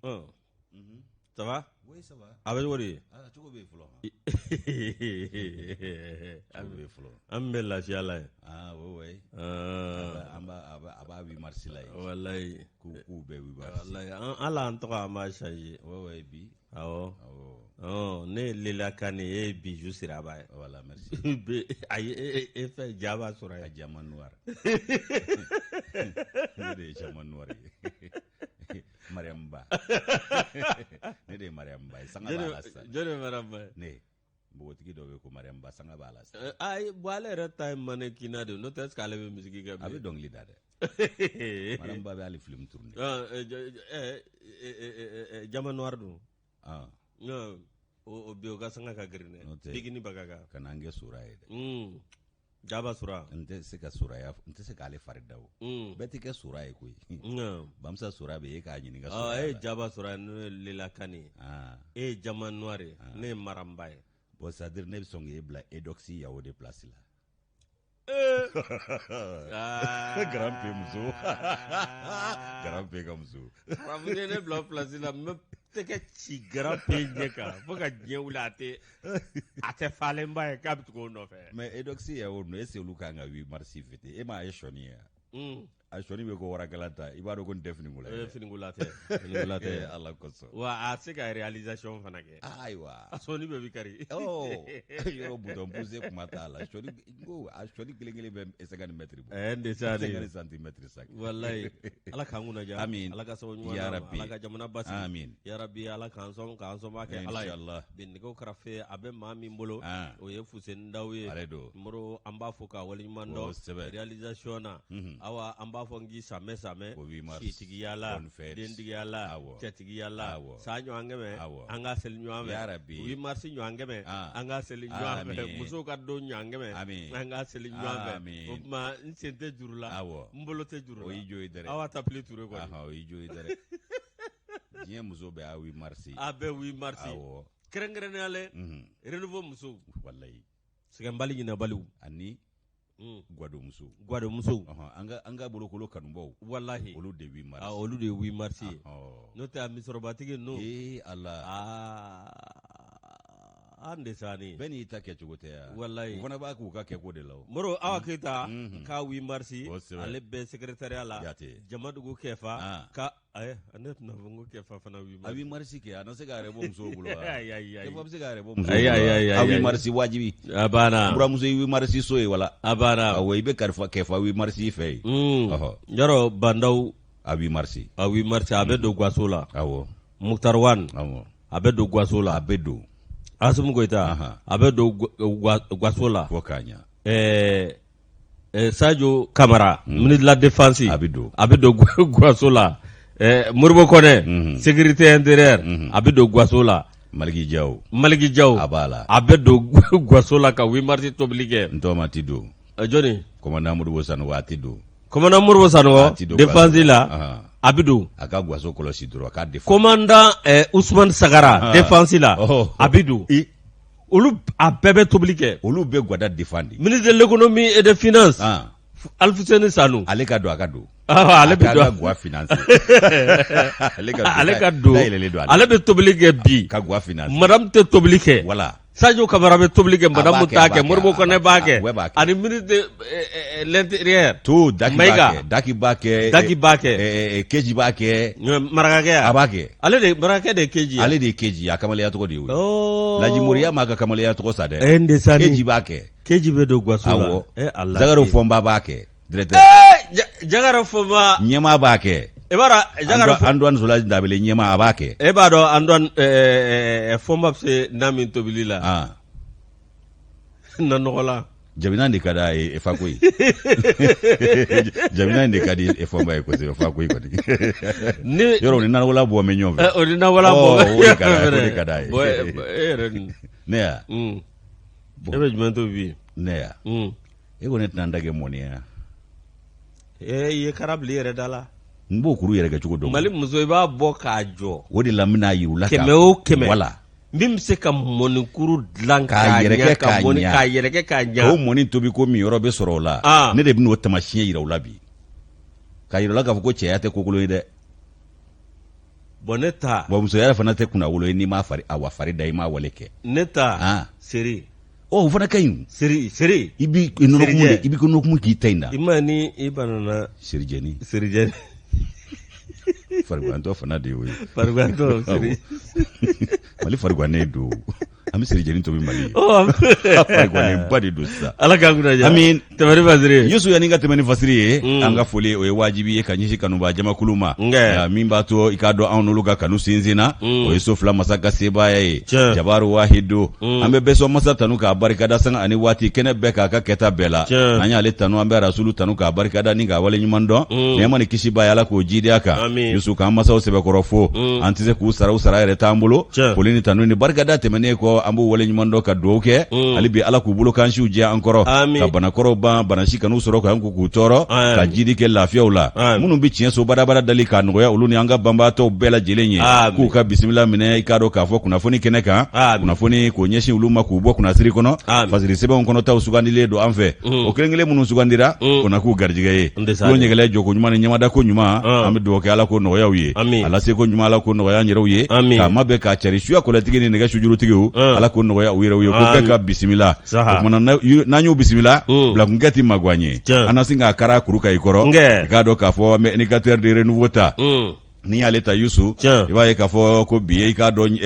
Ça va? Oui, ça va. A bɛ cogo di? Ah, cogo bɛ yen fɔlɔ. Cogo bɛ yen fɔlɔ. An bɛ lafiya la yen. Ah, oui, oui. Ah. An b'a a b'a a b'a 8 mars la yen. Walayi. K'u bɛɛ 8 mars. Walayi an hali an tɔgɔ an b'a changer. Oui, oui, bi. Awɔ. Awɔ. Ɔ ne ye Lela Kane ye e ye Bijou Siraba ye. Voilà, merci. Ayi e e fɛn ja b'a sɔrɔ A yen. diamant noir. Ne de ye diamant noir ye. Mariam Ba. Ne de ye Mariam Ba ye. Sanga b'a la sisan. Jɔn de ye Mariam Ba ye? Ne. Npogotigi dɔ bɛ yen ko Mariam Ba sanga b'a la sisan. Ayi bon ale yɛrɛ ta ye mannequinat de ye n'o tɛ est ce que ale bɛ musique kɛ A bɛ bilen? dɔnkili da dɛ. Mariam Ba bɛ hali film tourner. Diamant noir dun. Ah. O bi o ka sanga ka girin N'o dɛ. tɛ. Bigini Bagaga. Kana an kɛ sora ye dɛ. Jaba sora. N tɛ se ka soraya n tɛ se k'ale fari da o. Bɛɛ tɛ kɛ sora ye koyi. Bamusa sora bɛ yen e k'a ɲininka E soraya ye la. Jaba sora ye ne ye Lela Kane ye. Ah. E ye diamant noir ye ne ye Maramba ye. Bon c'est à dire ne bɛ sɔn k'e bila Edoxi Yawo de place la. Ah. Grand P muso. Grand P ka muso. Farafin ne bila o place la n bɛ tɛgɛ ci Grand P ɲɛ kan fo ka diɲɛ wuli a tɛ falenba ye k'a bɛ tugu o nɔfɛ. Mais Edoxi Yawo ninnu est ce que olu kan ka 8 mars fêter e m'a ye sɔnni ye wa? A sɔnni bɛ ko warakala ta i b'a dɔn ko nin tɛ finikola ye Eh, dɛ. finikola tɛ finikola tɛ. Ala kosɔn. Wa a se ka réalisation fana kɛ. Ayiwa. A sɔnni bɛɛ bɛ kari. Oh, yɔrɔ bouton poussé kuma t'a la sɔnni n ko a sɔnni kelen kelen bɛ 50 mètres bɔ. Ɛɛ n de sa 50 centimètres sac. Walayi ala k'an kunna diya. Amin. Ala ka sababu ɲuman Ya d'an ma. Rabbi. Ala ka jamana basigi. Amin. Ya Rabbi ala k'an sɔn k'an sɔnba kɛ ala ye. Inshallah. Bi nɛgɛw karafe a bɛ maa min bolo. Ah. O ye Fuseni Daw ye. Ale don. Moro an b'a fɔ k'a waleɲuman dɔn. Kosɛbɛ. Réalisation na. Awa an b'a fɔ n k'i samɛ samɛ. Ko 8 mars. Sitigiya la. Bonne fête. Dentigiya la. Awɔ. Cɛtigiya la. Awɔ. San ɲɔgɔn kɛmɛ. Awɔ. An ka seli ɲɔgɔn fɛ. Ya Rabbi. 8 mars ɲɔgɔn kɛmɛ. Ah. An ka seli ɲɔgɔn fɛ. Amin. Musow ka don ɲɔgɔn kɛmɛ. Amin. An ka seli ɲɔgɔn fɛ. Amin. O tuma n sen tɛ juru la. Awɔ. N bolo tɛ juru la. O y'i jo ye dɛrɛ. Awa tapili ture kɔni. Ahan, o y'i jo ye dɛrɛ. Diɲɛ muso bɛɛ a 8 mars. A bɛɛ 8 mars. Awɔ. Kɛrɛnkɛrɛnnenya la. Mhm. Renouveau musow. Walayi. Sɛgɛnbali ɲinɛbaliw. Ani gwado musow. Gwado musow. Ɔhɔn, an ka bolokolo kanubaw. Walahi. Olu de 8 mars. Ah, olu de ye 8 mars ye. Ɔhɔn. N'o tɛ a misɔrɔbatigi ninnu. Ee Ala. Aa an de sa ni. Bɛɛ n'i ta kɛcogo tɛ ya. Walayi. U fana b'a k'u ka kɛko de la o. Moro Awa Keyita ka 8 mars Kosɛbɛ. ale bɛ secrétariat la. Jate. Jamadugu Kɛfa Ah. ka ayi ne tɛna fɔ n ko Kɛfa fana 8 mars. A 8 mars kɛ a na se k'a yɛrɛ bɔ musow bolo wa? Ayi ayi ayi. Kɛfa bɛ se k'a yɛrɛ bɔ musow Ayi, bolo ayi, wa? ayi, A ayi, 8 ayi. mars wajibi. A banna. Buramuso ye 8 mars so ye wala. A banna. Awɔ i bɛ kalifa Kɛfa 8 mars fɛ yen. Ɔhɔ. Yɔrɔ Bandaw. A 8 mars. A 8 mars a bɛ don gaso la. Awɔ. Mukutari Wane. Awɔ. A bɛ don gaso la. A bɛ don. Asimu Goyita. Ahan. A bɛ don gaso la. Fo k'a ɲa. Ɛɛ Sadio Kamara. Ministre de la défense. A bɛ don. A bɛ don gaso la. Ɛɛ Modibo Kɔnɛ. Sécurité intérieure. A bɛ don gaso la. Maliki Jaw. Maliki Jaw. A b'a la. A bɛ don gaso la ka 8 mars tobili kɛ. N tɔgɔma ti don. Jɔni. Commandant Modibo Sanogo a ti don. Commandant Modibo A Sanogo ti don défense gaso la. Ahan. A bɛ don. A ka gaso kɔlɔsi dɔrɔn a k'a défend. Commandant Ousmane Sagara Ah. défense la. Oh. A bɛ don. Olu a bɛɛ bɛ tobili kɛ. Olu bɛ gwada défend de. Ministre de l'économie et des finances. Ah. Alfuseni Sanu. Ale ka don a ka don. Ah, ale bɛ A don. ka gwa finance. Ale ka don. Ale ka don. Dayɛlɛlen don ale. Ale bɛ tobili kɛ bi. Ka gwa finance. Madame tɛ tobili kɛ. Voilà. Sadio Kamara bɛ tobili kɛ A madame b'a kɛ, t'a a b'a kɛ kɛ, Modibo a Kɔnɛ b'a b'a kɛ, a bɛɛ b'a kɛ kɛ. ani ministre de l'intérieur. To Daki b'a Mayiga. kɛ. Daki b'a kɛ. Daki b'a kɛ. Keji b'a kɛ. Marakakɛ A b'a kɛ. Ale de marakakɛ de ye Keji ye. Ale de ye Keji ye a kamalenya tɔgɔ de ye o ye. Oh. Laji Moriya m'a ka kamalenya tɔgɔ sa dɛ. Eh, n de sa ni. Keji b'a kɛ. Keji bɛ don gaso la. Awɔ. Eh, Ala. Zagaro Fɔnba b'a kɛ. Directeur. Eh, Jagaro Fɔnba. Ɲɛmaa b'a kɛ. I b'a dɔn Jagaro Antoine Solange Dabele ɲɛmaa a b'a kɛ. E b'a dɔn Antoine Fɔnba bɛ se na min tobili la. Ah. Na nɔgɔ la. Jamina de ka d'a ye Fako ye. Jamina de ka di Fɔnba ye kosɛbɛ Fako ye kɔni. Ni Yɔrɔ o ni nanɔgɔla bɔ bɛ ɲɔgɔn fɛ. O ni nanɔgɔla bɔ. O de ka d'a ye, o de ka d'a ye. Bon, e yɛrɛ dun. Ne ya. E bɛ jumɛn tobi bi? Ne ya. E ko ne tɛna n ta kɛ mɔni ye wa? Ee i ye kara bila i yɛrɛ da la. N b'o kuru yɛrɛ kɛ cogo dɔn. Mali muso i b'a bɔ k'a jɔ. O de la n bɛna yir'u la. Kɛmɛ o kɛmɛ. Voilà. Min bɛ se ka mɔnikuru dilan K'a yɛrɛkɛ ɲa, ka k'a mɔni ɲa. k'a yɛrɛkɛ k'a ɲa. O mɔni tobi ko min yɔrɔ bɛ sɔrɔ o la. Ah. Ne de bɛn'o taamasiyɛn yira u la bi. K'a yira u la k'a fɔ ko cɛya tɛ kokolon ye dɛ. Bon ne ta bon musoya yɛrɛ fana tɛ kunnawolo ye n'i m'a fari awa fari da i m'a wale kɛ. Ne ta ah. Seri. Ɔ o fana ka ɲi. Seri seri. I b'i nɔnɔkumu de i b'i nɔnɔkumu k'i ta in na. I ma ni i banana. Serijɛni. Serijɛni. Farigantɔ fana de y'o ye. Farigantɔ seri. Mali farigwannen don. An bɛ serijɛni tobi Mali ye. Farigwannenba de don sisan. Ala k'an kunna diya. Amin. Tɛmɛ ni fasiri ye. Yusu yanni ka tɛmɛ ni fasiri ye, an ka foli o ye wajibi ye ka ɲɛsin kanubaa jamakulu ma. Nkɛ. Min b'a to i k'a dɔn anw n'olu ka kanu sinsinna, o ye so fila masa ka sebaaya ye. Tiɲɛ. Jabaru wahidu. An bɛ bɛsɔn masa tanu k'a barikada sanga ani waati kɛnɛ bɛɛ k'a ka kɛta bɛɛ la. Tiɲɛ. An y'ale tanu an bɛ rasulu tanu k'a barikada ni k'a waleɲuman dɔn. Nɛɛma ni kisi b'a ye Ala k'o jiidi a kan. Amin. Yusu k'an masaw sɛbɛkɔrɔ fo. An tɛ se k'u sara u sara yɛrɛ t'an bolo. Tiɲɛ. Foli ni tanu ni barikada tɛmɛnen kɔ an b'u waleɲuman dɔn ka dugawu kɛ. Hali bi Ala k'u bolo kansiw jɛ an kɔrɔ. Amin. Ka banakɔrɔw ban bana si kan'u sɔrɔ k'an k'u tɔɔrɔ. Amin. Ka jiidi kɛ lafiyaw la. Amin. Minnu bɛ tiɲɛ so badabada dali k'a nɔgɔya olu ni an ka banbaatɔw bɛɛ lajɛlen ye. Amin. K'u ka bisimila minɛ i k'a dɔn k'a fɔ kunnafoni kɛnɛ kan. Amin. Kunnafoni k'o ɲɛsin olu ma k'u bɔ kunnasiri kɔnɔ. Amin. Fasiri sɛbɛnw kɔnɔtaw sugandilen don an fɛ. O kelen kelen minnu sugandira. O na k'u garijɛgɛ ye. N tɛ sa Tulo dɛ. ɲɛgɛlɛ jɔko ɲuman ni ɲɛmadako ɲuman. An bɛ dugawu kɛ Ala k'o nɔgɔya u ye. Amin. A laseko ɲuman Ala k'o nɔgɔya an yɛrɛw ye. Amin. K'a mabɛn k'a cari suya kɔlɛtigi ni nɛgɛ sujurutigiw. Ala k'o nɔgɔya u yɛrɛw ye. Ko Amin. bɛɛ ka bisimila. Saha. O kumana n'an y'u bisimila. Bilakunkɛ tɛ maguwan ye. Tiɲɛ. An na sin k'a kara kuru ka i kɔrɔ. Nkɛ. I k'a dɔn k'a fɔ an bɛ indicateur de renouveau ta. N'i y'ale ta Yusu. Tiɲɛ. I b'a ye k'a fɔ ko bi ye i k'a dɔn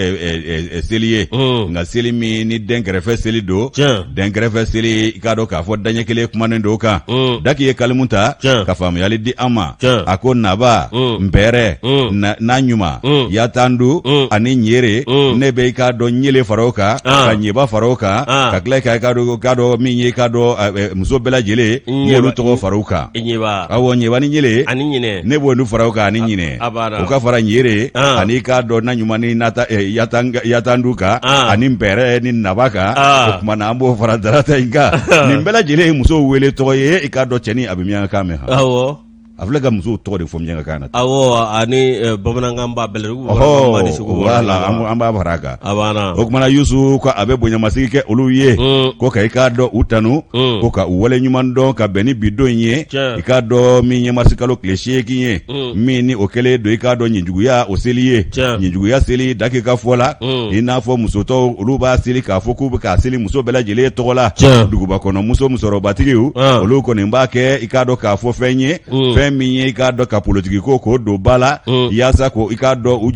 seli ye. Nka seli min ni dɛnkɛrɛfɛ seli don. Tiɲɛ. Dɛnkɛrɛfɛ seli i k'a dɔn k'a fɔ daɲɛ kelen kumanen don o kan. Daki ye kalimu ta. Tiɲɛ. Ka faamuyali di an ma. Tiɲɛ. A ko naba. Npɛrɛ. Na ɲuman. Yatandu. Ani ɲere. Ne bɛ i k'a dɔn ɲele fara o kan. Ka ɲeba fara o kan. Ka tila ka i k'a dɔn min ye i k'a dɔn muso bɛɛ lajɛlen. N b'olu tɔgɔ fara o kan. Ɲeba. Awɔ ɲeba ni ɲele. Ani ɲinɛ. Ne b'olu fara o kan ani ɲinɛ. A banna. O ka fara ɲere Ah. ani k'a dɔn na ɲuman ni nata yatandu kan Ah. ani npɛrɛ ni naba kan. Ah. O tuma na an b'o fara darata in kan. Nin bɛɛ lajɛlen ye musow wele tɔgɔ ye i k'a dɔn cɛnin a bɛ miyankakan mɛn han. Awɔ. A filɛ ka musow tɔgɔ de fɔ miyankakan na. Awɔ ani bamanankan ba bɛlɛ Ɔhɔ, voilà an b'a fara a kan. A banna. O kumana Yusu ko a bɛ bonyamasigi kɛ olu ye. Ko ka i k'a dɔn u tanu. Ko ka u wale ɲuman dɔn ka bɛn ni bi don in ye. Tiɲɛ. I k'a dɔn min ye marisikalo tile 8 ye. Min ni o kɛlen don i k'a dɔn ɲinjuguya o seli ye. Tiɲɛ. Ɲinjuguya seli Daki ka fɔ la. I n'a fɔ musotɔw olu b'a seli k'a fɔ k'u bɛ k'a seli muso bɛɛ lajɛlen tɔgɔ la. Tiɲɛ. Duguba kɔnɔ muso musɔrɔbatigiw. Olu kɔni b'a kɛ i k'a dɔn k'a fɔ fɛn ye. Fɛn min ye i k'a dɔn ka politiki ko k'o don ba la. Yaasa ko i k'a dɔn u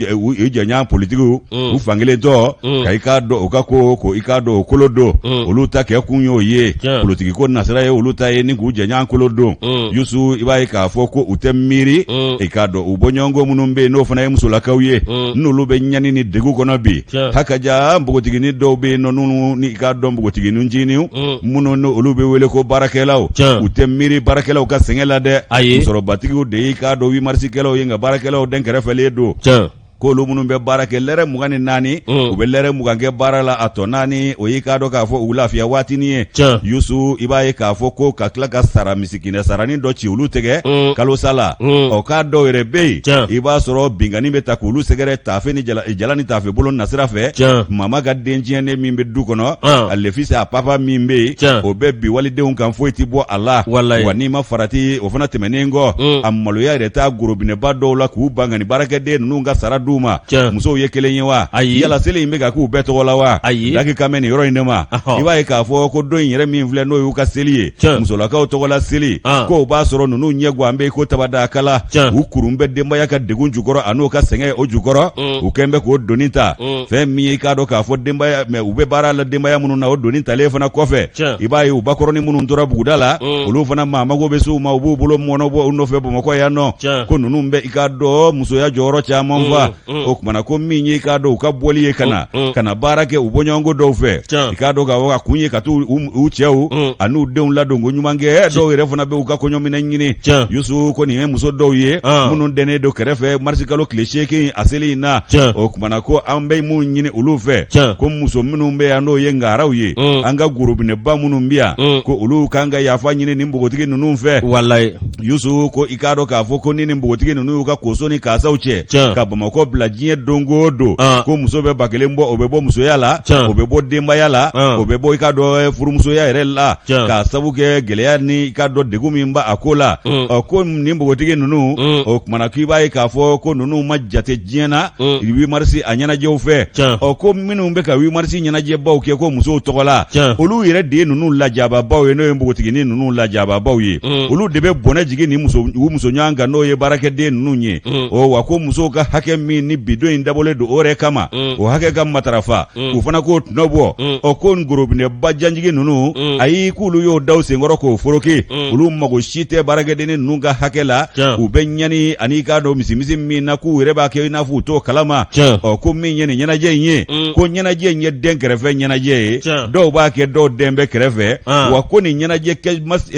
jɛɲɔgɔn politikiw. U fankelen tɔ. Ka i k'a dɔn u ka ko ko i k'a dɔn o kolo don. Olu ta kɛ kun y'o ye. Tiɲɛ. Politiki ko nasira ye olu ta ye ni k'u jɛɲɔgɔn kolo don. Yusu i b'a ye k'a fɔ ko u tɛ miiri. I k'a dɔn u bɔɲɔgɔnko minnu bɛ yen n'o fana ye musolakaw ye. N'olu bɛ ɲani ni degun kɔnɔ bi. Tiɲɛ. Hakaja npogotiginin dɔw bɛ yen nɔ minnu ni i k'a dɔn npogotiginin ncinin. Minnu ni olu bɛ wele ko baarakɛlaw. Tiɲɛ. U tɛ miiri baarakɛlaw ka sɛgɛn la dɛ. Ayi. Musɔrɔbatigiw de y'i k'a dɔn 8 marisikɛlaw ye nka baarakɛlaw dɛnkɛrɛfɛlen don. Tiɲɛ. K'olu minnu bɛ baara kɛ lɛrɛ 24, u bɛ lɛrɛ 20 kɛ baara la a tɔ naani o y'i k'a dɔn k'a fɔ u lafiya waatinin ye. Tiɲɛ. Yusu i b'a ye k'a fɔ ko ka tila ka sara misikinɛ saranin dɔ ci olu tɛgɛ kalosa la. Ɔ k'a dɔw yɛrɛ bɛ yen. Tiɲɛ. I b'a sɔrɔ binkanni bɛ ta k'olu sɛgɛrɛ taafe ni jala, jala ni taafe bolo nasira fɛ. Tiɲɛ. Mama ka den tiɲɛnen min bɛ du kɔnɔ. Ah. A le fils à papa min bɛ yen. Tiɲɛ. O bɛ bin walidenw kan foyi tɛ bɔ a la. Walayi. Wa n'i ma farati o fana tɛmɛnen kɔ. A maloya yɛrɛ t'a gorobinɛba dɔw la k'u ban ka nin baarakɛden ninnu ka sara d'u ma. Tiɲɛ. Musow ye kelen ye wa? Ayi. Yala seli in bɛ ka k'u bɛɛ tɔgɔ la wa? Ayi. Daki kan bɛ nin yɔrɔ in de ma. Ɔhɔ. I b'a ye k'a fɔ ko don in yɛrɛ min filɛ n'o y'u ka seli ye. Tiɲɛ. Musolakaw tɔgɔ la seli. Ah. K'o b'a sɔrɔ ninnu ɲɛ gan bɛ ko tabadakala. Tiɲɛ. U kurun bɛ denbaya ka degun jukɔrɔ an'u ka sɛgɛn o jukɔrɔ. U kɛn bɛ k'o doni ta. Fɛn min ye i k'a dɔn k'a fɔ denbaya mɛ u bɛ baara la denbaya minnu na o doni talen fana kɔfɛ. Tiɲɛ. I b'a ye u bakɔrɔnin minnu tora buguda la. Olu fana maa mago bɛ se u ma u b'u bolo mɔɔnɔbɔ u nɔfɛ Bamakɔ yan nɔ. Tiɲɛ. Ko ninnu bɛ i k'a dɔn musoya jɔyɔrɔ caman fa. O kumana ko min ye i k'a dɔn u ka bɔli ye ka na ka na baara kɛ u bɔɲɔgɔnko dɔw fɛ. Tiɲɛ. I k'a dɔn k'a fɔ a kun ye ka t'u u cɛw an'u denw ladon ko ɲuman kɛ dɔw yɛrɛ fana bɛ u ka kɔɲɔminɛn ɲini. Tiɲɛ. Yusu ko nin ye muso dɔw ye Ah. minnu dɛnnen don kɛrɛfɛ marisikalo tile 8 a seli in na. Tiɲɛ. O kumana ko an bɛ mun ɲini olu fɛ. Tiɲɛ. Ko muso minnu bɛ yan n'o ye ngaraw ye. An ka gorobinɛba minnu bɛ yan. Ko olu kan ka yafa ɲini nin npogotigi ninnu fɛ. Walayi. Yusu ko i k'a dɔn k'a fɔ ko ni nin npogotigi ninnu y'u ka koso ni kasaw cɛ. Tiɲɛ. Ka Bamakɔ bila diɲɛ don o don ko muso bɛ 1000 bɔ o bɛ bɔ musoya la o bɛ bɔ denbaya la o bɛ bɔ i k'a dɔn furumusoya yɛrɛ la k'a sabu kɛ gɛlɛya ni i k'a dɔn degun min b'a ko la ɔ ko nin npogotigi ninnu o kumana k'i b'a ye k'a fɔ ko ninnu ma jate diɲɛ na 8 mars a ɲɛnajɛw fɛ ɔ ko minnu bɛ ka 8 mars ɲɛnajɛbaw kɛ ko musow tɔgɔ la olu yɛrɛ de ye ninnu lajababaw ye n'o ye npogotiginin ninnu lajababaw ye olu de bɛ bɔnɛ jigin ni muso u muso ɲɔgɔn kan n'o ye baarakɛden ninnu ye ɔ wa ko musow ka hakɛ min ni bi don in dabɔlen don o yɛrɛ kama o hakɛ ka matarafa u fana k'o tɔnɔ bɔ ɔ ko gorobinɛba janjigi ninnu ayi k'olu y'o da u senkɔrɔ k'o foroke olu mago si tɛ baarakɛdennin ninnu ka hakɛ la u bɛ ɲani ani i k'a dɔn misimisi min na k'u yɛrɛ b'a kɛ i n'a fɔ u t'o kalama ɔ ko min ye nin ɲɛnajɛ in ye ko ɲɛnajɛ in ye den kɛrɛfɛ ɲɛnajɛ ye dɔw b'a kɛ dɔw den bɛ kɛrɛfɛ wa ko nin ɲɛnajɛ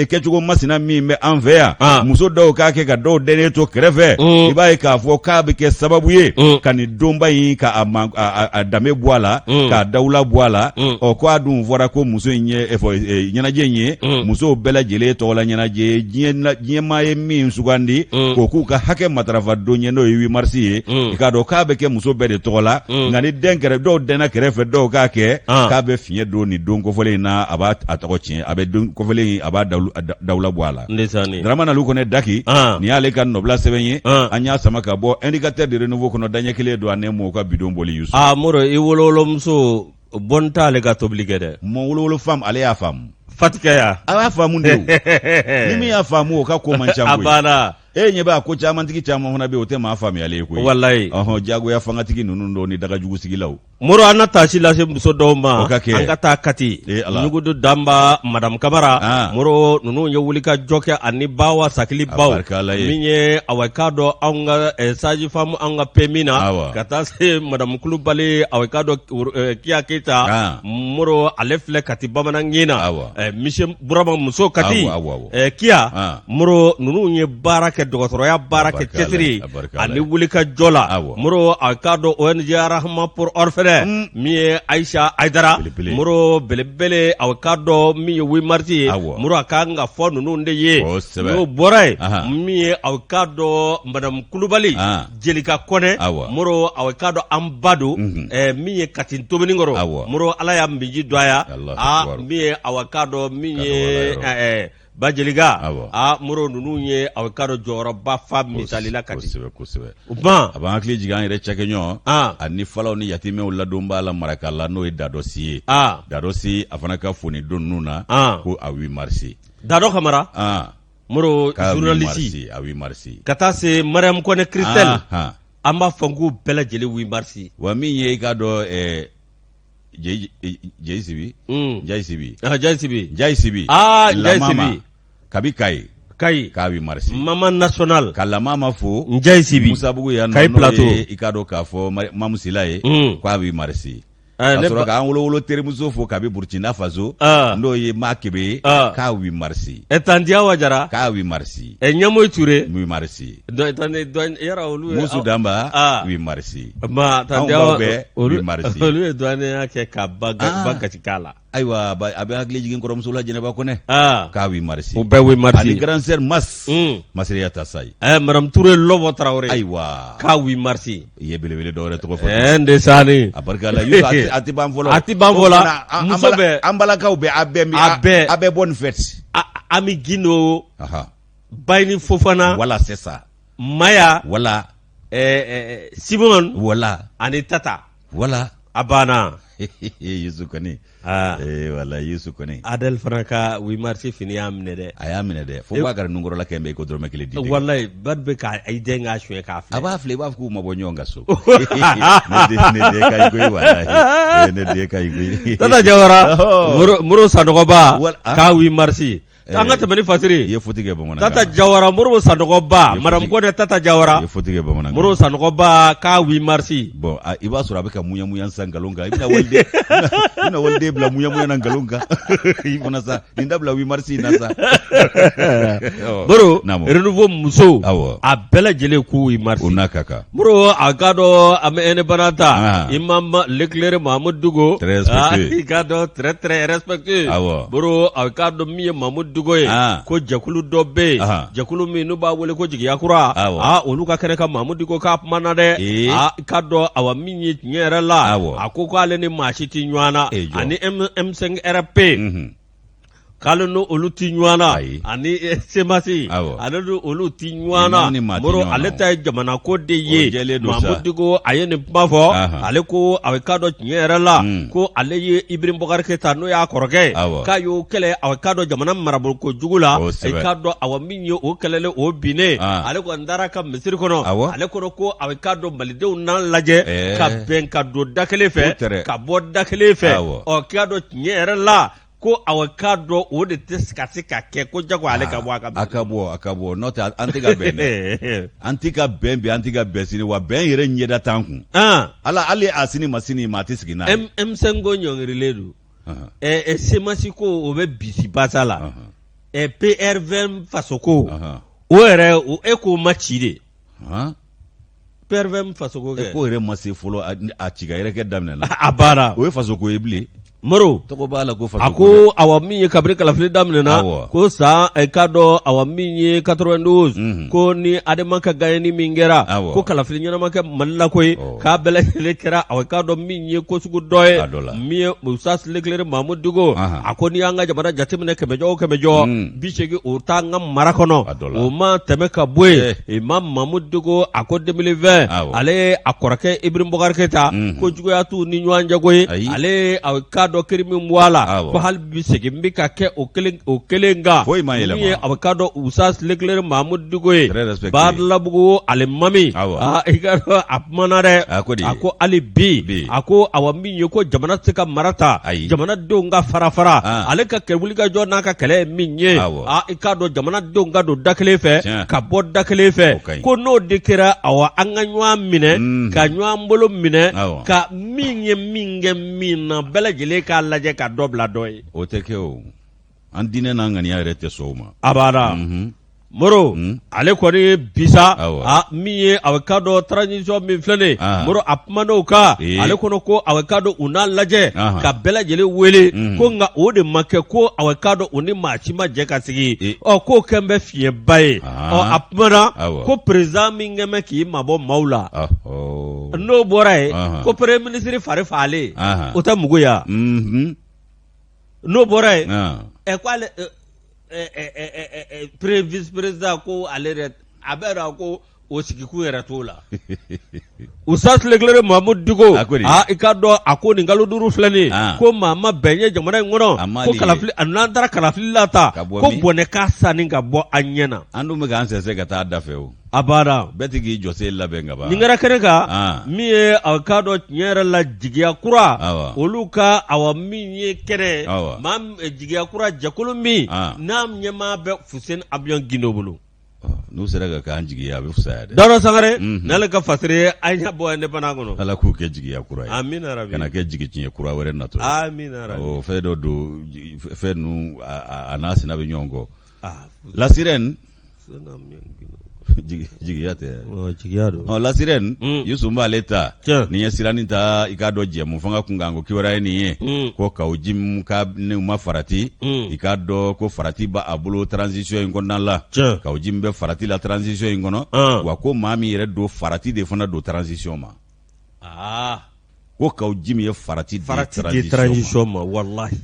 kɛcogo masina min bɛ an fɛ yan muso dɔw k'a kɛ ka dɔw dennen to kɛrɛfɛ i b'a ye k'a fɔ k'a bɛ kɛ sababu ye ka nin donba in ka a danbe bɔ a la k'a dawula bɔ a la ɔ ko a dun fɔra ko muso in ye ɲɛnajɛ in ye musow bɛɛ lajɛlen tɔgɔla ɲɛnajɛ ye diɲɛmaa ye min sugandi k'o k'u ka hakɛ matarafa don ye n'o ye 8 mars ye i k'a dɔn k'a bɛ kɛ muso bɛɛ de tɔgɔ la nka ni den kɛrɛ dɔw dɛnna kɛrɛfɛ dɔw k'a kɛ k'a bɛ fiɲɛ don nin don kofɔlen in na a b'a a tɔgɔ tiɲɛ a bɛ don kofɔlen in a b'a dawula bɔ a la Dramane Alu Kɔnɛ Daki nin y'ale ka nɔbila sɛbɛn ye an y'a sama ka bɔ indicateur de renouveau kɔnɔ daɲɛ kelen don a ne m'o ka bidon boli Yusu aa Moro i wolowolomuso bɔn t'ale ka tobili kɛ dɛ mon wolowolo femme ale y'a faamu Fatikɛ ya a y'a faamu de ni min y'a faamu o ka ko man ca a banna e ɲɛ b'a ko camantigi caman fana bɛ yen o tɛ maa faamuyalen ye koyi walayi ɔhɔn jagoya fangatigi ninnu dɔw ni dagajugusigilaw Moro an na taasi lase muso dɔw ma O ka kɛ. an ka taa Kati Ee Ala. Ɲugudu Danba Madame Kamara Ah. Moro ninnu ye wulikajɔ kɛ ani Bawa Sakili A Baw barika Ala ye. min ye awa i k'a dɔn anw ka sage femme anw ka PMI na Awa. ka taa se Madame Kulubali awa i k'a dɔn Kiya Keyita Ah. Moro ale filɛ Kati bamanankin na Awa. Monsieur Burama muso Kati Awɔ, awɔ, awɔ. Kiya Ah. Moro ninnu ye baara kɛ dɔgɔtɔrɔya baara kɛ A barika Ala ye, cɛsiri a barika Ala ani ye. wulikajɔ la Awɔ. Moro a k'a dɔn ONG Rahma pour orphelins min ye Ayisa Ayidara Belebele. Moro belebele a k'a dɔn min ye 8 mars ye Awɔ. Moro a ka kan ka fɔ ninnu de ye Kosɛbɛ. n'o bɔra yen Ahan. min ye a k'a dɔn Madame Kulubali Ah. Jelika Kɔnɛ Awɔ. Moro a k'a dɔn an ba don min ye Kati Tominikɔrɔ Awɔ. Moro Ala y'a minji dɔgɔya Allahu a akbar. min ye a k'a dɔn min Ka ye dɔgɔ Ala yɔrɔ. ba Jelika Awɔ. a Moro ninnu ye a k'a dɔn jɔyɔrɔba fa misali la Kati kosɛbɛ kosɛbɛ o tuma a b'an hakili jigin an yɛrɛ cakɛɲɔgɔn Ah. ani falaw ni yatimɛw ladonbaa la Marakala n'o ye Dadɔ Si ye aa Dadɔ Si a fana ka fo nin don ninnu na Ah. ko a 8 mars Dadɔ Kamara ah Moro k'a 8 journaliste mars a 8 mars ka taa se Mariam Kɔnɛ Christelle Ah, ah. an b'a fɔ k'u bɛɛ lajɛlen 8 mars wa min ye i k'a dɔn Jeyi Sibi Njayi Sibi ah Njayi Sibi Njayi Sibi ah Njayi Lamama Sibi kabi Kayi Kayi k'a 8 mars Mama national ka Lamama fo Njayi Sibi Musabugu yan nɔ Kayi n'o plateau ye i k'a dɔn k'a fɔ Mamu Sila ye k'a 8 mars Eh, ka ne sɔrɔ ba- k'an wolowolo terimuso fo kabi Burkina Faso Ah. n'o ye Ma Kebe ye Ah. k'a 8 mars ɛ Tanti Awa Jara k'a 8 mars ɛ Ɲamoyi Ture 8 mars dɔ tante dɔ yɔrɔ olu ye Musu Danba Ah. 8 mars ma Tanti Anw baw Awa bɛɛ olu 8 mars. olu ye douanier kɛ ka ba Ah. ba gasi k'a la ayiwa a bɛ hakili jigin kɔrɔmuso la Jɛnɛba Kɔnɛ aa k'a 8 mars o bɛɛ 8 mars ani grand sœur Mas Mm. Masiriya Tasayi ɛ Madame Ture Lɔbɔ Tarawele ayiwa k'a 8 mars i ye belebele dɔ wɛrɛ tɔgɔ fɔ ɛ n de sani a barika la Yusu a tɛ ban fɔlɔ A tɛ ban fɔlɔ. O fana, Muso bɛɛ. an balakaw bɛɛ a bɛɛ A bɛɛ. a bɛɛ bonne fête Ami Gindo Aha. Bayini Fofana voilà c'est ça Maya voilà ɛ Simon voilà ani Tata voilà a banna Yusu kɔni aa ee wala Yusu kɔni Adel fana ka 8 mars fini y'a minɛ dɛ a y'a minɛ dɛ fo b'a kɛra nunkɔrɔla kɛ bɛ i ko dɔrɔmɛ kelen di walayi ba bɛ ka i den k'a suɲɛ k'a a filɛ b'a filɛ i b'a fɔ k'u ma bɔ ɲɔgɔn ka so ne den ka ɲi koyi walahi Eh, ne den ka ɲi koyi Tata Jawara Ɔhɔ. Moro Sanɔgɔba Ah. k'a 8 mars an ka tɛmɛ ni i fasiri ye faute kɛ bamanankan Tata Jawara Moro Sanɔgɔba I ye Madame faute- Kɔnɛ Tata i Jawara ye faute kɛ bamanankan Moro Sanɔgɔba k'a 8 mars bon i b'a sɔrɔ a bɛ ka muɲa muɲa san nkalon kan i bɛna waliden i bɛna waliden bila muɲa muɲa na nkalon kan i fana sa nin dabila 8 mars in na sa Moro Naamu. Renouveau musow Awɔ. a bɛɛ lajɛlen k'u 8 mars o n'a ka kan Moro a k'a dɔn an bɛ indépendant ta Ah. Imam Leclerc Mahmoud Dicko Très respectueux. Ah, i k'a dɔn très très respectueux Awɔ. Moro a k'a dɔn min ye Mahmoud Diko ye Ah. ko jɛkulu dɔ bɛ yen Ahan. jɛkulu min n'u b'a wele ko jigiya kura Awɔ. aa olu ka kɛnɛ kan Mamu Diko k'a kumana dɛ Ee. aa i k'a dɔn awa min ye tiɲɛ yɛrɛ la Awɔ. a ko k'ale ni maa si tɛ ɲɔgɔn na Ee, jɔ. ani M5 RP Mhm. k'ale ni olu ti ɲɔgɔn na Ayi. ani semasi Awɔ. ale ni olu ti ɲɔgɔn na Imam ni maa ti Moro ɲɔgɔn na ale o. ta ye jamana ko de ye O jɛlen don sa. Mamu Diko a ye nin kuma fɔ Ahan. ale ko a k'a dɔn tiɲɛ yɛrɛ la Mm. ko ale ye Ibrahim Boubacar Keita n'o y'a kɔrɔkɛ ye Awɔ. k'a y'o kɛlɛ a k'a dɔn jamana marabolo ko jugu la O i sɛbɛ. k'a dɔn awa min ye o kɛlɛlen o binnen Ah. ale kɔni taara ka misiri kɔnɔ Awɔ. ale kɔnɔ ko a k'a dɔn malidenw n'a lajɛ Ɛɛ. ka bɛn ka don da kelen O tɛ fɛ dɛ. ka bɔ da kelen fɛ Awɔ. ɔ k'a dɔn tiɲɛ yɛrɛ la ko awa k'a dɔn o de tɛ se ka se ka kɛ ko jago ale ka bɔ a ka a ka bɔ a ka bɔ n'o tɛ an tɛ ka bɛn dɛ an tɛ ka bɛn bi an tɛ ka bɛn sini wa bɛn yɛrɛ ɲɛda t'an kun ah. ala hali a sini ma sini maa tɛ sigi n'a ye M5 ko ɲɔngirilen don Ahan, ɛ semasi ko o bɛ bisi basa la ahan, ɛ PRVM faso ko ahan. o yɛrɛ o e k'o ma ci de Han? PRVM faso ko e kɛ ko yɛrɛ ma se fɔlɔ a ci ka yɛrɛ kɛ daminɛ na a banna o ye faso ko ye bilen Moro tɔgɔ b'a la ko faso a ko awa min ye kabini kalafili daminɛna Awɔ. ko san eh, k'a dɔn awa min ye 92 Mhm. ko ni adema ka gaɲɛni min kɛra Awɔ. ko kalafili ɲɛnama kɛ mali la koyi Ɔ. k'a bɛɛ lajɛlen kɛra awa k'a dɔn min ye ko sugu dɔ ye A dɔ la. min ye Musa Leclerc Mahamudu Diko Ahan. a ko n'i y'an ka jamana jateminɛ kɛmɛjɔ o kɛmɛjɔ 80 o t'an ka mara kɔnɔ A dɔ la. o ma tɛmɛ ka bɔ yen Eh. Imam Mahamudu Diko a ko 2020 Awɔ. ale ye a kɔrɔkɛ Ibrahim Boubacar Keita Mhm. ko juguya t'u ni ɲɔgɔn cɛ koyi Ayi. ale a k'a dɔn kiri min bɔ a la Awɔ. ko hali bi segin bɛ ka kɛ o kelen o kelen kan Foyi ma yɛlɛma. min ye a bɛ k'a dɔn Usa Leclerc Mahamudu Diko ye Très respecté. Badalabugu alimami Awɔ. aa i k'a dɔn a kumana dɛ A ko di? a ko hali bi Bi. a ko awa min ye ko jamana tɛ se ka mara ta Ayi. jamanadenw ka fara fara Ah. ale ka kɛ wulikajɔ n'a ka kɛlɛ ye min ye Awɔ. aa i k'a dɔn jamanadenw ka don da kelen fɛ Tiɲɛ. ka bɔ da kelen O fɛ ka ɲi. ko n'o de kɛra awa an ka ɲɔgɔn minɛ Mm. ka ɲɔgɔn bolo minɛ Awɔ. ka min ye min kɛ min na bɛɛ lajɛlen k'a lajɛ ka dɔ bila dɔ ye o tɛ kɛ o an diinɛ n'an ŋaniya yɛrɛ tɛ sɔn o ma a banna Mhm. Moro Mm. ale kɔni bisa Awɔ. a min ye a bɛ k'a dɔn transition min filɛ nin ye Ah. Moro a kuman'o kan Ee. ale kɔnɔ ko a bɛ k'a dɔn u n'a lajɛ Ahan. ka bɛɛ lajɛlen wele Mm. ko nka o de ma kɛ ko a bɛ k'a dɔn u ni maa si ma jɛ ka sigi Ee. ɔ k'o kɛn bɛ fiɲɛba ye Ah. ɔ a kumana Awɔ. ko président min kɛn bɛ k'i mabɔ maaw la Ɔhɔ. n'o bɔra yen Ahan. ko premier ministre fari faalen Ahan. o tɛ mugu ye wa Mhm. n'o bɔra yen Ah. ɛ ko ale ɛ ɛ ɛ ɛ ɛ pre vice président ko ale yɛrɛ a bɛ dɔn ko o sigikun yɛrɛ t'o la Usa Leclerc Mahamudu Diko A ko di? aa i k'a dɔn a ko nin kalo 5 filɛ nin ye Ah. ko maa ma bɛn ye jamana in A kɔnɔ ma ko di. kalafili a n'an taara kalafili la ta Ka bɔ ko min? bɔnɛ k'a sanni ka bɔ an ɲɛ na an dun bɛ k'an sɛnsɛn ka taa da fɛ o a banna bɛɛ tɛ k'i jɔsen labɛn ka ban nin kɛra kɛnɛ kan Ah. min ye a k'a dɔn tiɲɛ yɛrɛ la jigiya kura Awɔ. olu ka awa min ye kɛnɛ Awɔ. maa jigiya kura jɛkulu min Ah. n'a ɲɛmaa bɛ Fuseni Abiɲɔn Gindo bolo Ɔ, n'u sera ka k'an jigi ye a bɛ fisaya dɛ Dawuda Sangare Mhm. n'ale ka fasiri ye an y'a bɔ indépendant kɔnɔ ala k'u kɛ jigiya kura ye amina rabi kana kɛ jigi tiɲɛ kura wɛrɛ natɔ ye amina rabi o fɛn dɔ don fɛn ninnu a n'a sina bɛ ɲɔgɔn kɔ Ah, La Sirène Fuseni Abiɲɔn Gindo jigiya tɛ Ɔ, jigiya don ɔ La Sirène Mm. Yusu b'ale ta Tiɲɛ. ni ye siranin ta i k'a dɔn jɛmu fanga kunkan ko kibaruya ye nin ye ko Kawu Jim ka n'u ma farati i k'a dɔn ko farati b'a bolo transition in kɔnɔna la Tiɲɛ. Kawu Jim bɛ farati la transition in kɔnɔ Ah. wa ko maa min yɛrɛ don farati de fana don transition ma aa ko Kawu Jim ye farati di farati di transition ma transition ma walahi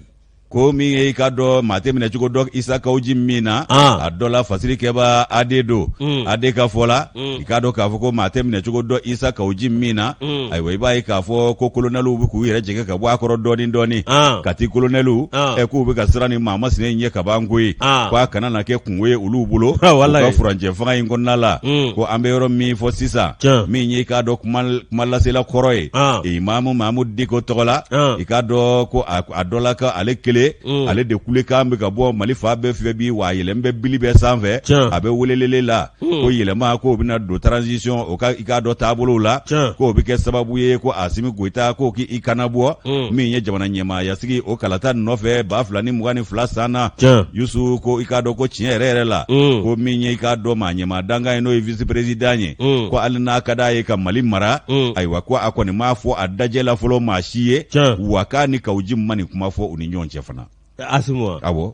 ko min ye i k'a dɔn maa tɛ minɛ cogo dɔn Isa Kawu Jim min na Ah. a dɔ la fasiri kɛba AD don AD ka fɔ la i k'a dɔn k'a fɔ ko maa tɛ minɛ cogo dɔn Isa Kawu Jim min na ayiwa i b'a ye k'a fɔ ko kolonɛliw bɛ k'u yɛrɛ jɛngɛ ka bɔ a kɔrɔ dɔɔni dɔɔni Ah. Kati kolonɛliw Ah. ɛ k'u bɛ ka siran ni maa masina in ɲɛ ka ban koyi Ah. ko a kana na kɛ kungo ye olu bolo Ah, u walayi. ka furancɛ fanga in kɔnɔna la ko an bɛ yɔrɔ min fɔ sisan Tiɲɛ. min ye i k'a dɔn kuma lasela kɔrɔ ye Ah. Imamu Mahamudu Diko tɔgɔ la Ah. i k'a dɔn ko a dɔ la ka ale kelen ale de kulekan bɛ ka bɔ Mali fan bɛɛ fɛ bi wa a yɛlɛn bɛ bili bɛɛ sanfɛ Tiɲɛ. a bɛ welelele la ko yɛlɛma k'o bɛna don transition o ka i k'a dɔn taabolow la Tiɲɛ. k'o bɛ kɛ sababu ye ko Asimi Goyita k'o k'i kana bɔ min ye jamana ɲɛmaaya sigi o kalata nɔfɛ 2022 san na Tiɲɛ. Yusu ko i k'a dɔn ko tiɲɛ yɛrɛ yɛrɛ la ko min ye i k'a dɔn maa ɲɛmaa dankan ye n'o ye vice président ye ko hali n'a ka d'a ye ka Mali mara ayiwa ko a kɔni m'a fɔ a dajɛ la fɔlɔ maa si ye Tiɲɛ. wa k'a ni Kawu Jim ma nin kuma fɔ u ni ɲɔgɔn cɛ fana Asimu wa awɔ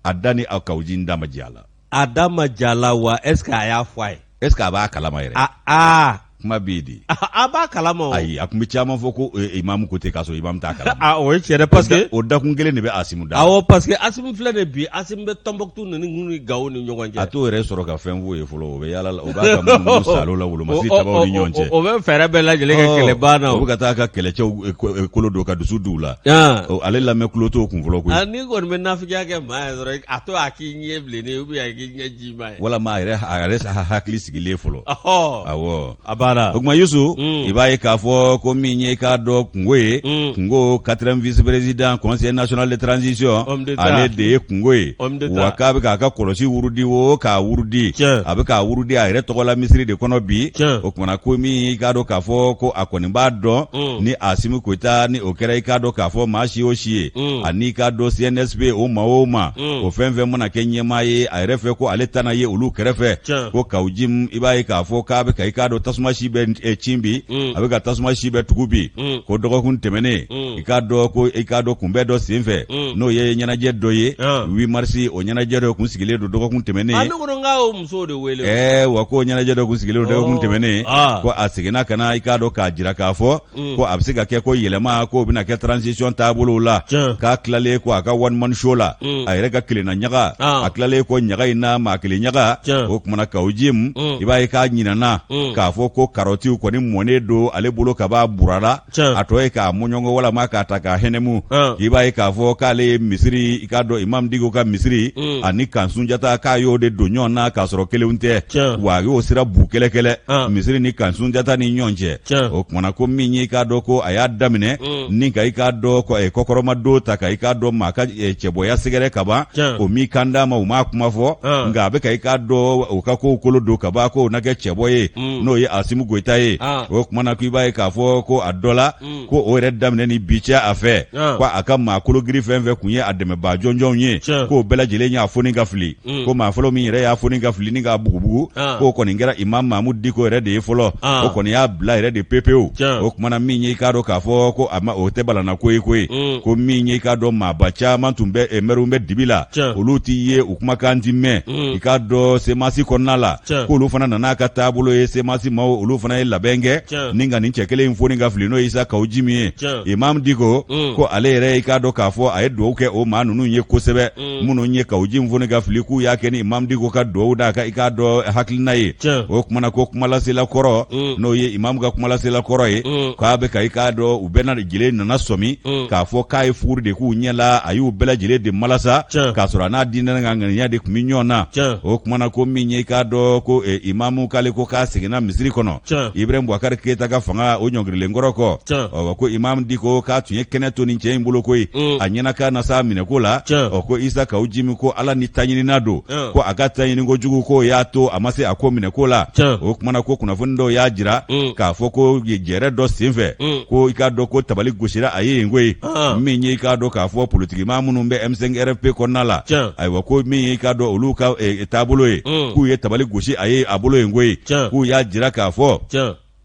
A da ni a Kaou Djim da ma jɛ a la. A da ma jɛ a la wa est ce que a y'a fɔ a ye? Est ce que a b'a kalama yɛrɛ? A aa kuma bɛ yen de. A b'a kalama o. Ayi, a tun bɛ caman fɔ ko imamu ko ten k'a sɔrɔ imamu t'a kalama. A o ye tiɲɛ dɛ parce que. O dakun kelen de bɛ Asimu da. Awɔ, parce que Asimu filɛ nin bi, Asimu bɛ Tɔnbɔkutu ni Gawo ni ɲɔgɔn cɛ. A t'o yɛrɛ sɔrɔ ka fɛn f'o ye fɔlɔ, o bɛ yaala la, o b'a ka munumunu saalo la wolomasiri tabaw ni ɲɔgɔn cɛ. O bɛ fɛɛrɛ bɛɛ lajɛlen kɛ kɛlɛ banna. O bɛ ka taa a ka kɛlɛcɛw kolo don ka dusu d'u la. Ale lamɛn tulo t'o kun fɔlɔ koyi. N'i kɔni bɛ nafigiya kɛ maa ye dɔrɔn, a to a k'i ɲɛ bilennen ou bien a k'i ɲɛ jima ye. Walama a yɛrɛ hakili sigilen fɔlɔ. Awɔ. A banna. O tuma Yusu, i b'a ye k'a fɔ ko min ye k'a dɔn kunko ye, kunko quatrième vice président conseil national de transition, ale de ye kunko ye. Wa k'a bɛ k'a ka kɔlɔsi wurudi o k'a wurudi, a bɛ k'a wurudi a yɛrɛ tɔgɔ la misiri de kɔnɔ bi. O kumana ko min i k'a dɔn k'a fɔ ko a kɔni b'a dɔn ni Asimi Goyita ni o kɛra i k'a dɔn k'a fɔ maa si o si ye, ani i k'a dɔn CNSP o maa o maa, o fɛn fɛn mana kɛ ɲɛmaa ye a yɛrɛ fɛ ko ale tana ye olu kɛrɛfɛ, ko Kaou Djim i b'a ye k'a fɔ k'a bɛ ka i k'a dɔn tasuma si bɛ cin bi, a bɛ ka tasuma si bɛ tugu bi. Ko dɔgɔkun tɛmɛnen, i k'a dɔn ko i k'a dɔn kunbɛn dɔ senfɛ, n'o ye ɲɛnajɛ dɔ ye 8 mars, o ɲɛnajɛ dɔ kun sigilen don dɔgɔkun tɛmɛnen. A ne ko n k'a y'o musow de wele. Ɛɛ wa ko ɲɛnajɛ dɔ kun sigilen don dɔgɔkun tɛmɛnen, ko a seginna ka na i k'a dɔn k'a jira k'a fɔ ko a bɛ se ka kɛ ko yɛlɛma k'o bɛna kɛ transition taabolow la. K'a tilalen ko a ka one man show la, a yɛrɛ ka kelenna ɲaga, a tilalen ko ɲaga in na maa kelen ɲaga, o kumana Kaou Djim, i b'a ye k'a ɲinana k'a fɔ ko karɔtiw kɔni mɔnen don ale bolo ka b'a burala, a tɔ ye k'a mɔɲɔngɔ walama k'a ta k'a hɛnɛmu. I b'a ye k'a fɔ k'ale ye misiri, i k'a dɔn Imam Diko ka misiri ani kan Sunjata, k'a y'o de don ɲɔgɔn na k'a sɔrɔ kelenw tɛ, wa a y'o sira bu kɛlɛkɛlɛ misiri ni kan Sunjata ni ɲɔgɔn cɛ. O kumana ko min ye i k'a dɔn ko a y'a daminɛ ni ka i k'a dɔn kɔkɔrɔmadon ta ka i k'a dɔn maa ka cɛbɔya sɛgɛrɛ ka ban, o m'i kan d'a ma, u m'a kuma fɔ, nka a bɛ ka i k'a dɔn o ka kow kolo don ka ban k'o na kɛ cɛbɔ ye, n'o ye Asimu Goyita ye. O kumana ko i b'a ye k'a fɔ ko a dɔ la ko o yɛrɛ daminɛ ni bi cɛ a fɛ, ko a ka maa kologiri fɛn fɛn kun ye a dɛmɛbaa jɔnjɔnw ye, k'o bɛɛ lajɛlen y'a foni ka fili. Ko maa fɔlɔ min yɛrɛ y'a foni ka fili ni k'a bugubugu, k'o kɔni kɛra Imam Mahamudu Diko yɛrɛ de ye fɔlɔ, o kɔni y'a bila yɛrɛ de pepewu. O kumana min ye i k'a dɔn k'a fɔ ko a ma o tɛ balanna ko ye koyi, ko min ye i k'a dɔn maaba caman tun bɛ mɛriw bɛ dibi la, olu ti ye, u kumakan ti mɛn i k'a dɔn CMAS kɔnɔna la, k'olu fana nana a ka taabolo ye. CMAS maaw olu fana ye labɛn kɛ ni ka nin cɛ kelen in foni ka fili, n'o ye Isa Kaou Djim ye. Imam Diko ko ale yɛrɛ i k'a dɔn k'a fɔ a ye dugawu kɛ o maa ninnu ye kosɛbɛ, minnu ye Kaou Djim foni ka fili, k'u y'a kɛ ni Imam Diko ka dugawu d'a ka i k'a dɔn hakilina ye. O kumana ko kumalasela kɔrɔ, n'o ye imamu ka kumalasela kɔrɔ ye, k'a bɛ ka i k'a dɔn u bɛɛ lajɛlen nana sɔmi k'a fɔ k'a ye fuguri de k'u ɲɛ la, a y'u bɛɛ lajɛlen de malasa k'a sɔrɔ a n'a diinɛ ka ŋaniya de tun bɛ ɲɔgɔn na. O kumana ko min ye i k'a dɔn ko imamu k'ale ko k'a seginna misiri kɔnɔ Ibrahim Boubacar Keita ka fanga o ɲɔngirilen kɔrɔ kɔ, ɔ ko Imam Diko k'a tun ye kɛnɛ to nin cɛ in bolo koyi, a ɲɛna k'a na s'a minɛko la. Ɔ ko Isa Kaou Djim ko Ala ni taɲinina don, ko a ka taɲini kojugu k'o y'a to a ma se a ko minɛko la. O kumana ko kunnafoni dɔw y'a jira k'a fɔ ko jɛrɛ dɔ senfɛ, ko i k'a dɔn ko tabali gosira a ye yen koyi. Min ye i k'a dɔn k'a fɔ politikimaa minnu bɛ M5 RFP kɔnɔna la, ayiwa ko min ye i k'a dɔn olu ka taabolo ye, k'u ye tabali gosi a ye a bolo yen koyi, k'u y'a jira k'a fɔ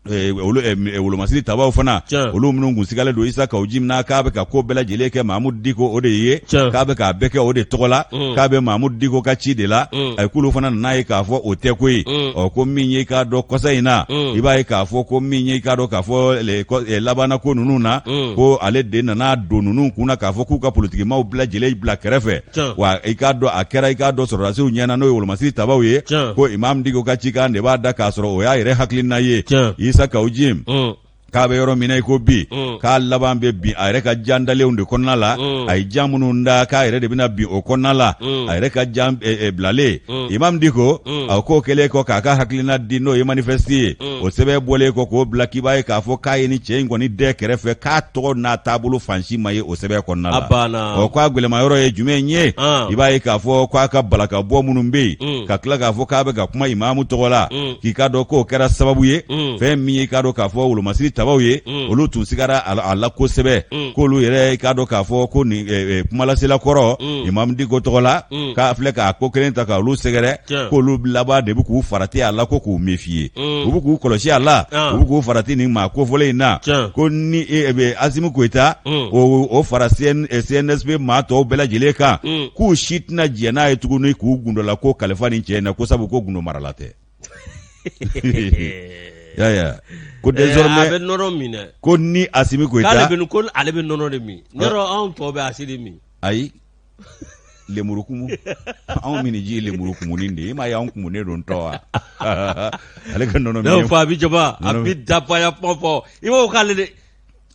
olu wolomasiri tabaw fana, olu minnu kun sigalen don Isa Kaou Djim na k'a bɛ ka ko bɛɛ lajɛlen kɛ Mahamudu Diko o de ye, k'a bɛ k'a bɛɛ kɛ o de tɔgɔ la, k'a bɛ Mahamudu Diko ka ci de la, ayi k'olu fana nana ye k'a fɔ o tɛ koyi. Ɔ ko min ye i k'a dɔn kɔsa in na, i b'a ye k'a fɔ ko min ye i k'a dɔn k'a fɔ labanna ko ninnu na, ko ale de nana don ninnu kun na k'a fɔ k'u ka politikimaw bɛɛ lajɛlen bila kɛrɛfɛ. Wa i k'a dɔn a kɛra i k'a dɔn sɔrɔdasiw ɲɛna, n'o ye wolomasiri tabaw ye, ko Imam Diko ka cikan de b'a da k'a sɔrɔ o y'a yɛrɛ hakilina ye. Isa Kaou Djim k'a bɛ yɔrɔ min na i ko bi, k'a laban bɛ bin a yɛrɛ ka jan dalenw de kɔnɔna la. A ye jan minnu da, k'a yɛrɛ de bɛna bin o kɔnɔna la, a yɛrɛ ka jan bilalen. Imam Diko a k'o kɛlen kɔ k'a ka hakilina di, n'o ye manifeste ye, o sɛbɛn bɔlen kɔ k'o bila, k'i b'a ye k'a fɔ k'a ye ni cɛ in kɔni dɛ kɛrɛfɛ, k'a tɔgɔ n'a taabolo fan si ma ye o sɛbɛn kɔnɔna la. Ɔ k'a gɛlɛma yɔrɔ ye jumɛn ye? I b'a ye k'a fɔ k'a ka balakabɔ minnu bɛ yen, ka tila k'a fɔ k'a bɛ ka kuma imamu tɔgɔ la, k'i k'a dɔn k'o kɛra sababu ye fɛn min ye i k'a dɔn k'a fɔ wolomasiri tabaw ye olu tun sigara a la kosɛbɛ k'olu yɛrɛ i k'a dɔn k'a fɔ ko nin kumalasela kɔrɔ Imam Diko tɔgɔ la k'a filɛ k'a ko kelen ta k'olu sɛgɛrɛ k'olu laban de bɛ k'u farati a la ko k'u méfier u bɛ k'u kɔlɔsi a la u bɛ k'u farati nin maa kofɔlen in na ko ni Asimi Goyita o fara CNSP maa tɔw bɛɛ lajɛlen kan k'u si tɛna jɛn n'a ye tuguni k'u gundola ko kalifa nin cɛ in na ko sabu ko gundo marala tɛ y'a ko désormais a bɛ nɔnɔ min dɛ ko ni Asimi Goyita k'ale bɛ ko ale bɛ nɔnɔ de min yɔrɔ anw tɔw bɛ asidi min ayi lemurukumu anw minniji ye lemurukumuni de ye i m'a ye anw kumunen don tɔ wa ale ka nɔnɔ min fɔ a bɛ jaba a bɛ dabaya kuma fɔ i b'o k'ale de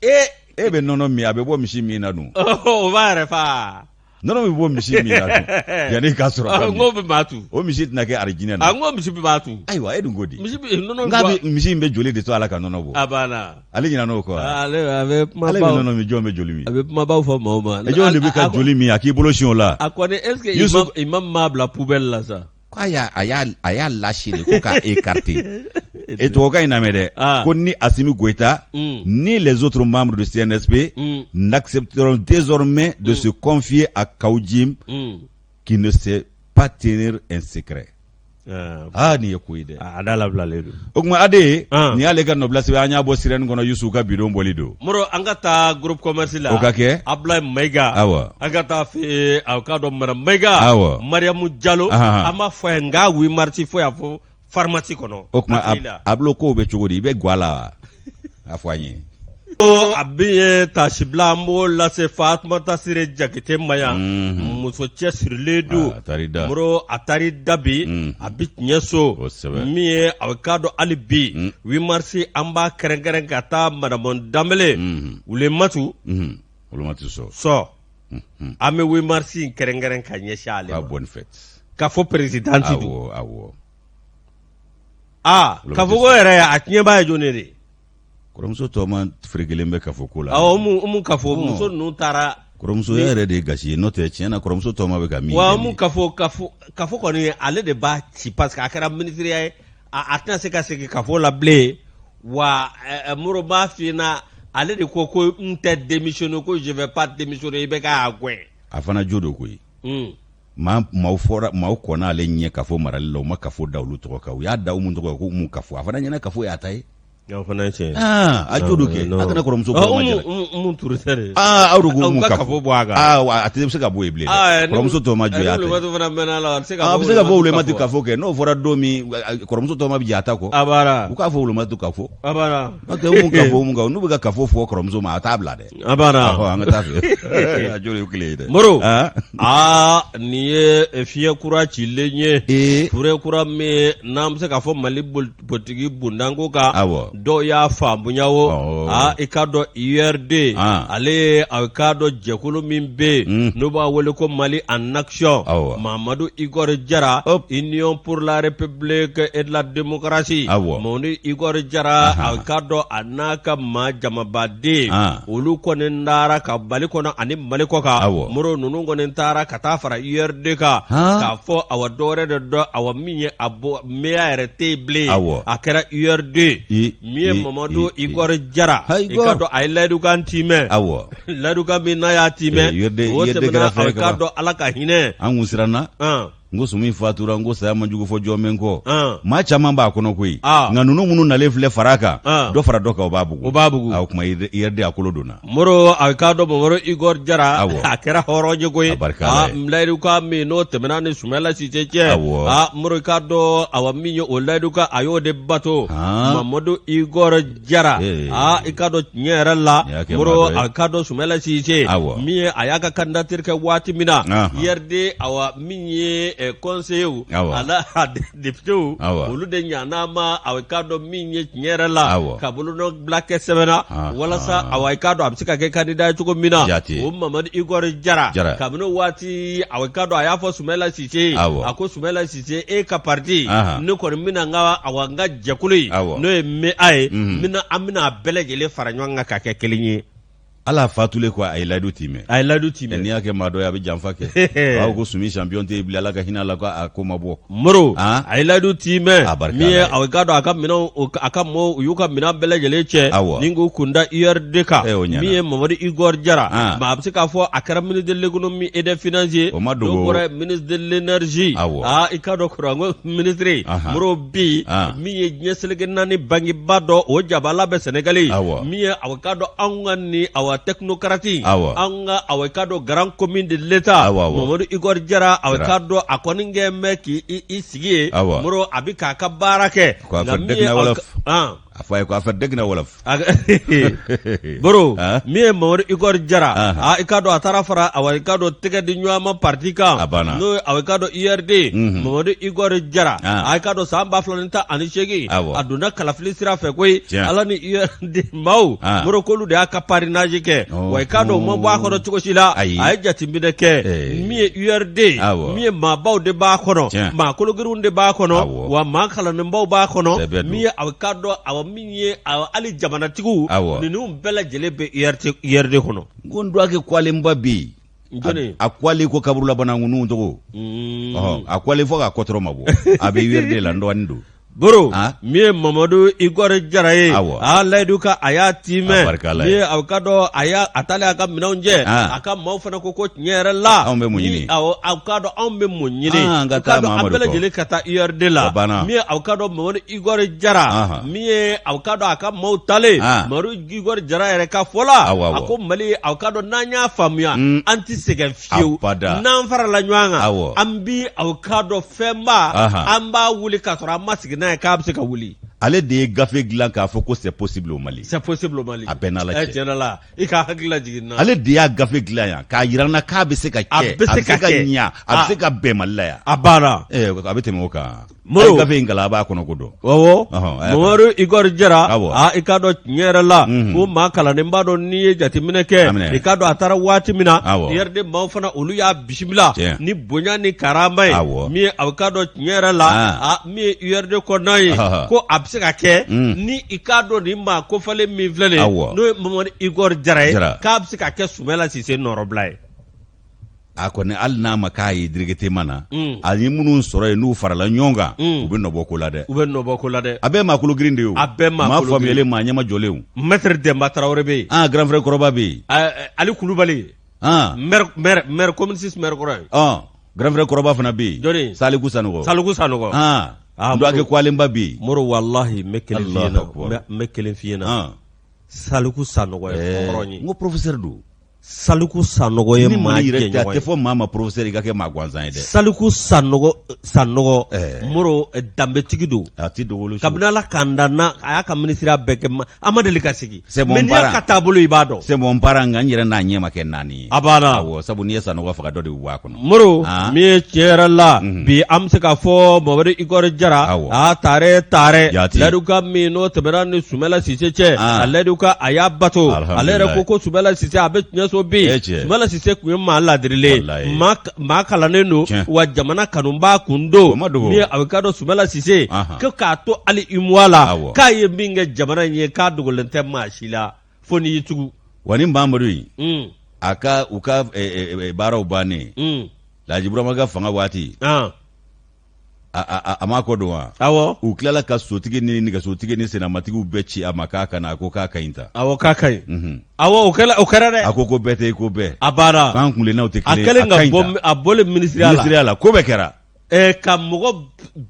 e e bɛ nɔnɔ min a bɛ bɔ misi min na dun o b'a yɛrɛ fa nɔnɔ bɛ bɔ misi min na dun yanni k'a sɔrɔ ka min n ko bɛ maa tu o misi tɛna kɛ arijinɛ na n ko misi bɛ maa tu ayiwa e dun ko di misi bɛ nɔnɔ nka bɛ misi in bɛ joli de to a la ka nɔnɔ bɔ a banna ale ɲinɛna o kɔ wa ale a bɛ kumaba ale bɛ nɔnɔ min jɔn bɛ joli min a bɛ kumabaw fɔ maaw ma jɔn de bɛ ka joli min a k'i bolo sin o la a kɔni est ce que imam m'a bila poubelle la sa K'a y'a a y'a a y'a lâché de ko k'a écarter e tubabukan in lamɛn dɛ Ah. ko ni Assimi Goïta ni les autres membres du CNSP n'accepteront désormais de se confier à Kaou Djim qui ne sait pas tenir un secret aa nin ye ko ye dɛ a da labilalen don o tuma Ade Ah. nin y'ale ka nɔbila sɛbɛn an y'a bɔ sirɛni kɔnɔ Yusu ka bidon bɔli don Moro an ka taa groupe commerce la O ka kɛ. Abulaye Mayiga Awɔ. an ka taa fɛ a k'a dɔn madame Mayiga Awɔ. Mariyamu Jalo Ahan. an b'a fɔ a ye nka 8 mars fo y'a fɔ pharmacie kɔnɔ o tuma Hakili la. a bolo kow bɛ cogo di i bɛ gwa la wa a fɔ an ye Ko a bɛ ye tasibila an b'o lase Fatumata Sire Jakite ma yan muso cɛsirilen don Ah, a taar'i da. Moro a taar'i da bi a bɛ tiɲɛ so Kosɛbɛ. min ye a k'a dɔn hali bi 8 mars an b'a kɛrɛnkɛrɛn ka taa madame Danbele Wulematu Wulematu sɔ sɔ an bɛ 8 mars in kɛrɛnkɛrɛn ka ɲɛsin ale ma bonne fête kafo présidente don awɔ awɔ aa kafo ko yɛrɛ a tiɲɛbaa ye jɔn de ye kɔrɔmuso tɔma ferekelen bɛ kafo ko la awɔ umu kafo muso ninnu taara kɔrɔmusoya yɛrɛ de ye gasi ye n'o tɛ tiɲɛ na kɔrɔmuso tɔma bɛ ka min wa umu kafo kafo kafo kɔni ale de b'a ci parce que a kɛra minisiriya ye a tɛna se ka segin kafo la bilen wa moro b'a f'i ɲɛna ale de ko ko n tɛ démissionner ko je vais pas démissionner i bɛ k'a gɛn a fana jo don koyi maa maaw fɔra maaw kɔnna ale ɲɛ kafo marali la u ma kafo da olu tɔgɔ kan u y'a da umu tɔgɔ kan ko umu kafo a fana ɲɛna kafo y'a ta ye O fana ye tiɲɛ ye. Aa a jo don kɛ a kana kɔrɔmuso kɔrɔma jala Umu Ture tɛ de. aa aw de ko umu ka kafo kafo bɔ a kan. aa wa a tɛ se ka bɔ yen bilen dɛ kɔrɔmuso tɔma jo y'a ta ye Wulematu fana mɛnna a la a tɛ se ka a bɛ se ka fɔ wulematu kafo kɛ n'o fɔra don min kɔrɔmuso tɔma bɛ jɛ a ta kɔ A banna. u k'a fɔ wulematu kafo A banna. n'o tɛ umu kafo umu kafo n'u bɛ ka kafo fɔ kɔrɔmuso ma a t'a bila dɛ A banna. Ɔhɔ, an ka taa fɛ a jo de ye kelen ye dɛ Moro. aa Aa nin ye fiɲɛ kura cilen ye. Ee. Fiɲɛ kura min n'an bɛ se k'a fɔ Mali politiki bundanko kan. Awɔ. Dɔw y'a faamuya o. Awɔ. Aa i k'a dɔn URD. Ah. Ale ye a k'a dɔn jɛkulu min bɛ yen. N'u b'a wele ko Mali en action. Awɔ. Mamadu Igor Jara. Hop. Union pour la République et la démocratie. Awɔ. Mamadu Igor Jara a k'a dɔn a n'a ka maa jamabaden. Ah. Olu kɔni taara ka Mali kɔnɔ ani Mali kɔkan. Awɔ. Moro ninnu kɔni taara ka taa fara URD kan. Han. K'a fɔ awa dɔwɛrɛ de dɔn awa min ye a bɔ meya yɛrɛ tɛ yen bilen. Awɔ. A kɛra URD. I- Min ye i- Mamadu i- Igor Jara. Ha, I Igor. k'a dɔn a ye layidukan tiimɛ. awɔ Layidukan min n'a y'a tiimɛ. Eh, URD O URD tɛmɛna kɛra fɛn a ye k'a kaban. dɔn Ala ka hinɛ. an kun siranna An. n ko sumu in fatura n ko saya man jugu fɔ jɔn bɛ n kɔ An. maa caman b'a kɔnɔ koyi Ah. nka ninnu minnu nalen filɛ fara a kan Ah. dɔ fara dɔ kan o b'a bugu O b'a bugu. o kuma URD a kolo donna Moro a k'a dɔn Mamadu Igor Jara Awɔ. a kɛra hɔrɔn ye koyi A barika Ala ye. layidukan min n'o tɛmɛna ni Sumayila Sise cɛ Awɔ. aa Moro i k'a dɔn awa min ye o layidukan a y'o de bato Han. Mamadu Igor Jara Ee. aa i k'a dɔn tiɲɛ yɛrɛ la Nin y'a kɛ Moro maa dɔ ye. a k'a dɔn Sumayila Sise Awɔ. min ye a y'a ka candidature kɛ waati min na Ahan. URD awa min ye eh, conseillers Awɔ. a n'a députés Awɔ. olu de ɲan'a ma a k'a dɔn min ye tiɲɛ yɛrɛ la Awɔ. ka bolonɔbila kɛ sɛbɛn na Ahan. walasa awa i k'a dɔn a bɛ se ka kɛ candidat ye cogo min na Jate. o Mamadu Igor Jara Jara. kabini o waati awa i k'a dɔn a y'a fɔ Sumayila Sise ye Awɔ. a ko Sumayila Sise e ka parti Ahan. ne kɔni bɛna n ka awa n ka jɛkulu in Awɔ. n'o ye MEA ye Mhm. n bɛna an bɛna a bɛɛ lajɛlen fara ɲɔgɔn kan ka kɛ kelen ye. Ala fatulen ko a ye layidu timɛ. A ye layidu timɛ. N'i y'a kɛ maa dɔ ye a bɛ janfa kɛ. A b'a fɔ ko Sumi champion tɛ yen bilen, Ala ka hinɛ a la ko a ko ma bɔ. Moro, a ye layidu timɛ. A barika min ye a k'a dɔn a ka minɛnw a ka mɔɔw u y'u ka minɛn bɛɛ lajɛlen cɛ. Awɔ. Ni k'u kun da URD kan. Eh, o ɲɛna. Min ye Mamadu Igor Jara. Ah. Maa a bɛ se k'a fɔ a kɛra ministre de l'économie et des finances ye. O ma dogo. N'o bɔra ministre de l'énergie. Awɔ. Aa i k'a dɔn kuranko ministre. Ahan. Moro bi. Ah. Min ye diɲɛ seleke naani bankiba dɔ o jabala bɛ Sɛnɛgali. Awɔ. Min ye a k'a dɔn anw ka ni awa technocrate. Awɔ. Anw ka awa i k'a dɔn grand commis de l'État. Awɔ, awɔ. Mamadu Igor Jara awa i Jara. k'a dɔn a kɔni kɛlen bɛ k'i i sigi yen. Awɔ. Moro a bɛ k'a ka baara kɛ. Ko a Nka fɛ min dëgg ye na aw wolof. ka- an. A fɔ a ye ko a fɛ dëgg na wolof. Boro Ah. min ye Mamadu Igor Jara Ah. a i k'a dɔn a taara fara awa i k'a dɔn tɛgɛ di ɲɔgɔn ma parti kan A banna. n'o ye awa i k'a dɔn URD Mhm. Mamadu Igor Jara Ah. a i k'a dɔn san 2018 Awɔ. a donna kalafili sira fɛ koyi Tiɲɛ. ala ni URD maaw Ah. Moro k'olu de y'a ka parrainage kɛ Oh. wa i k'a dɔn o ma bɔ a kɔnɔ cogo si la Ayi. a ye jateminɛ kɛ Eh. min ye URD Awɔ. min ye maabaw de b'a kɔnɔ Tiɲɛ. maa kologirinw de b'a kɔnɔ Awɔ. wa maa kalannenbaw b'a kɔnɔ Sɛbɛ don. min ye awa i k'a dɔn awa min ye awa hali jamanatigiw Awɔ. ninnu bɛɛ lajɛlen bɛ URD URD kɔnɔ N ko n dɔgɔkɛ kwalenba bɛ yen. Jɔnni? A kwalen ko kaburulabanakunu tɔgɔ. Mm. Ɔhɔn, a kwalen fo k'a kɔtɔrɔ ma bɔ. A bɛ URD la n dɔgɔnin don. Boro Ah. min ye Mamadu Igor Jara ye Awɔ. a layidu ka a y'a timɛ A barika Ala min ye. ye a k'a dɔn a y'a a taalen a ka minɛnw cɛ Ah. a ka maaw fana ko ko tiɲɛ yɛrɛ la Anw bɛ mun ɲini? ni- awɔ a k'a dɔn anw bɛ mun ɲini Ah, an ka U k'a taa dɔn an Mamadu bɛɛ kɔ. lajɛlen ka taa URD la O banna. min ye a k'a dɔn Mamadu Igor Jara Ahan. min ye a k'a dɔn a ka maaw talen Ah. Mamadu Igor Jara yɛrɛ ka fɔ la Awɔ, awɔ. a ko Mali a k'a dɔn n'an y'a faamuya Mm. an tɛ sɛgɛn fiyewu Abada. n'an farala ɲɔgɔn kan Awɔ. an bi a k'a dɔn fɛnba Ahan. an b'a wuli k'a sɔrɔ an ma sigi n'a ye k'a bɛ se ka wuli Ale de ye gafe dilan k'a fɔ ko c'est possible au Mali. c'est possible au Mali A bɛɛ n'Ala cɛ. Eh, tiɲɛ la i ka hakili lajigin n na Ale de y'a gafe dilan yan k'a jira n na k'a bɛ se ka kɛ, A bɛ se ka kɛ. ɲa, a bɛ Ah. se ka bɛn Mali la yan. a banna Eh, a bɛ tɛmɛ o kan. Moro. A ye gafe in kalan a b'a kɔnɔ ko dɔn. awɔ Ɔhɔn, a y'a Mamadu Igor Jara Awɔ. a i k'a dɔn tiɲɛ yɛrɛ la Mhm. ko maa kalannenba dɔ n'i ye jateminɛ kɛ Aminɛ. i k'a dɔn a taara waati min na Awɔ. URD maaw fana olu y'a bisimila Tiɲɛ. ni bonya ni karama ye Awɔ. min ye a k'a dɔn tiɲɛ yɛrɛ la Ah. a min ye URD kɔnɔna ye Ahan. ko a bɛ se ka kɛ Mm. ni i k'a dɔn nin maa kofalen min filɛ nin ye Awɔ. n'o ye Mamadu Igor Jara ye Jara. k'a bɛ se ka kɛ Sumala Sise nɔrɔbila ye A kɔni hali n'a ma k'a ye directement na, Mm. a ye minnu sɔrɔ yen n'u farala ɲɔgɔn kan, Mm. u bɛ nɔbɔ ko la dɛ. u bɛ nɔbɔ ko la dɛ A bɛɛ maa kologirin de ye o. A bɛɛ maa maa kologirin. faamuyalen maa ɲɛmajɔlenw. Maître Demba Traoré bɛ yen Ah, grand frère kɔrɔba bɛ yen. Ali Kulubali Ah, maire maire maire commune 6 maire kɔrɔ ye ɔn, grand frère kɔrɔba fana bɛ yen. Jɔnni? Saliku Sanogo. Saliku Sanogo Ah, Ah, n dɔgɔkɛ Moro. kwalenba bɛ yen. Moro walahi n bɛ kelen f'i Allahu ɲɛna akbar. n bɛ kelen f'i ɲɛna Ah. Saliku Sanogo ye Eh, hɔrɔn ye n ko professeur don. Saliku Sanogo ye Ni maa Mali yɛrɛ tɛ, a jɛɲɔgɔn tɛ ye fɔ maa ma professeur i ka kɛ maa gansan ye dɛ. Saliku Sanogo Sanogo Eh. Moro danbetigi don A ti dogo olu su. kabini Ala k'an dan na a y'a ka minisiriya bɛɛ kɛ an ma deli ka sigi C'est mon mais n'i y'a parent. ka taabolo i b'a dɔn C'est mon parent nka n yɛrɛ n'a ɲɛ ma kɛ naani ye. a banna Awɔ, sabu n'i ye Sanogo faga dɔ de bɛ bɔ a kɔnɔ. Moro Ah. min ye tiɲɛ yɛrɛ la Mhm. bi an bɛ se k'a fɔ Mamadu Igor Jara Awɔ. a tare tare Jaati. layidu ka min n'o tɛmɛna ni Sumala Sise cɛ Ah. a layidu ka a y'a bato ale yɛrɛ ko ko Sumala Sise a bɛ tiɲɛso bi Eh, cɛ. Sumala Sise tun ye maa ladirilen Walayi. ye maa kalannen don Tiɲɛ. wa jamana kanuba kun don O ma dogo. min ye a bɛ k'a dɔn Sumala Sise Ahan. ko k'a to hali UMOA la Awɔ. k'a ye min kɛ jamana in ye k'a dogolen tɛ maa si la fo n'i y'i tugu Wa ni Mamadu in, Mm, a ka u ka baaraw bannen, Laji Burama ka fanga waati, ah, a m'a kɔ don wa? awɔ U tilala ka sotigi ni nɛgɛsotigi ni senamatigiw bɛɛ ci a ma k'a ka na, a ko k'a ka ɲi ta. awɔ k'a ka ɲi Mhm. awɔ o kɛra o kɛra dɛ A ko ko bɛɛ tɛ i ko bɛɛ. a banna K'an kunlennaw tɛ a kelen ye, kɛlen a ka ka ɲi bɔ ta. a bɔlen minisiriya la Minisiriya la ko bɛɛ kɛra. ɛɛ ka mɔgɔ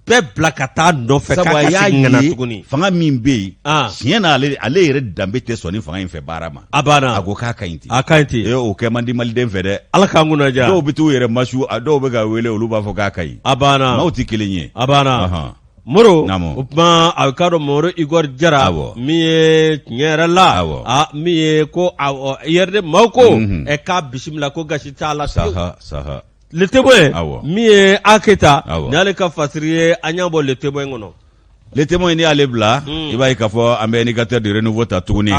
bɛɛ bila ka taa nɔfɛ Sabu k'a a ka y'a segin ka na ye tuguni fanga min bɛ yen, Ah. tiɲɛ na ale ale yɛrɛ danbe tɛ sɔn ni fanga in fɛ baara ma. a banna A ko k'a ka ɲi ten. a ka ɲi ten Ee, o kɛ man di maliden fɛ dɛ. ala k'an kunna diya Dɔw bɛ t'u yɛrɛ masu, a dɔw bɛ ka wele olu b'a fɔ k'a ka ɲi. a banna Maaw tɛ kelen ye. a banna Ahan. Moro Naamu. o tuma a k'a dɔn Mamadu Igor Jara Awɔ. min ye tiɲɛ yɛrɛ la Awɔ. a min ye ko URD maaw ko Mhm. ɛ k'a bisimila ko gasi t'a la fiyewu Saha saha. Le Témoin Awɔ. min ye A Keyita Awɔ. nin y'ale ka fasiri ye an y'a bɔ Le Témoin kɔnɔ. Le Témoin n'i y'ale bila i b'a ye k'a fɔ an bɛ indicateur du renouveau ta tuguni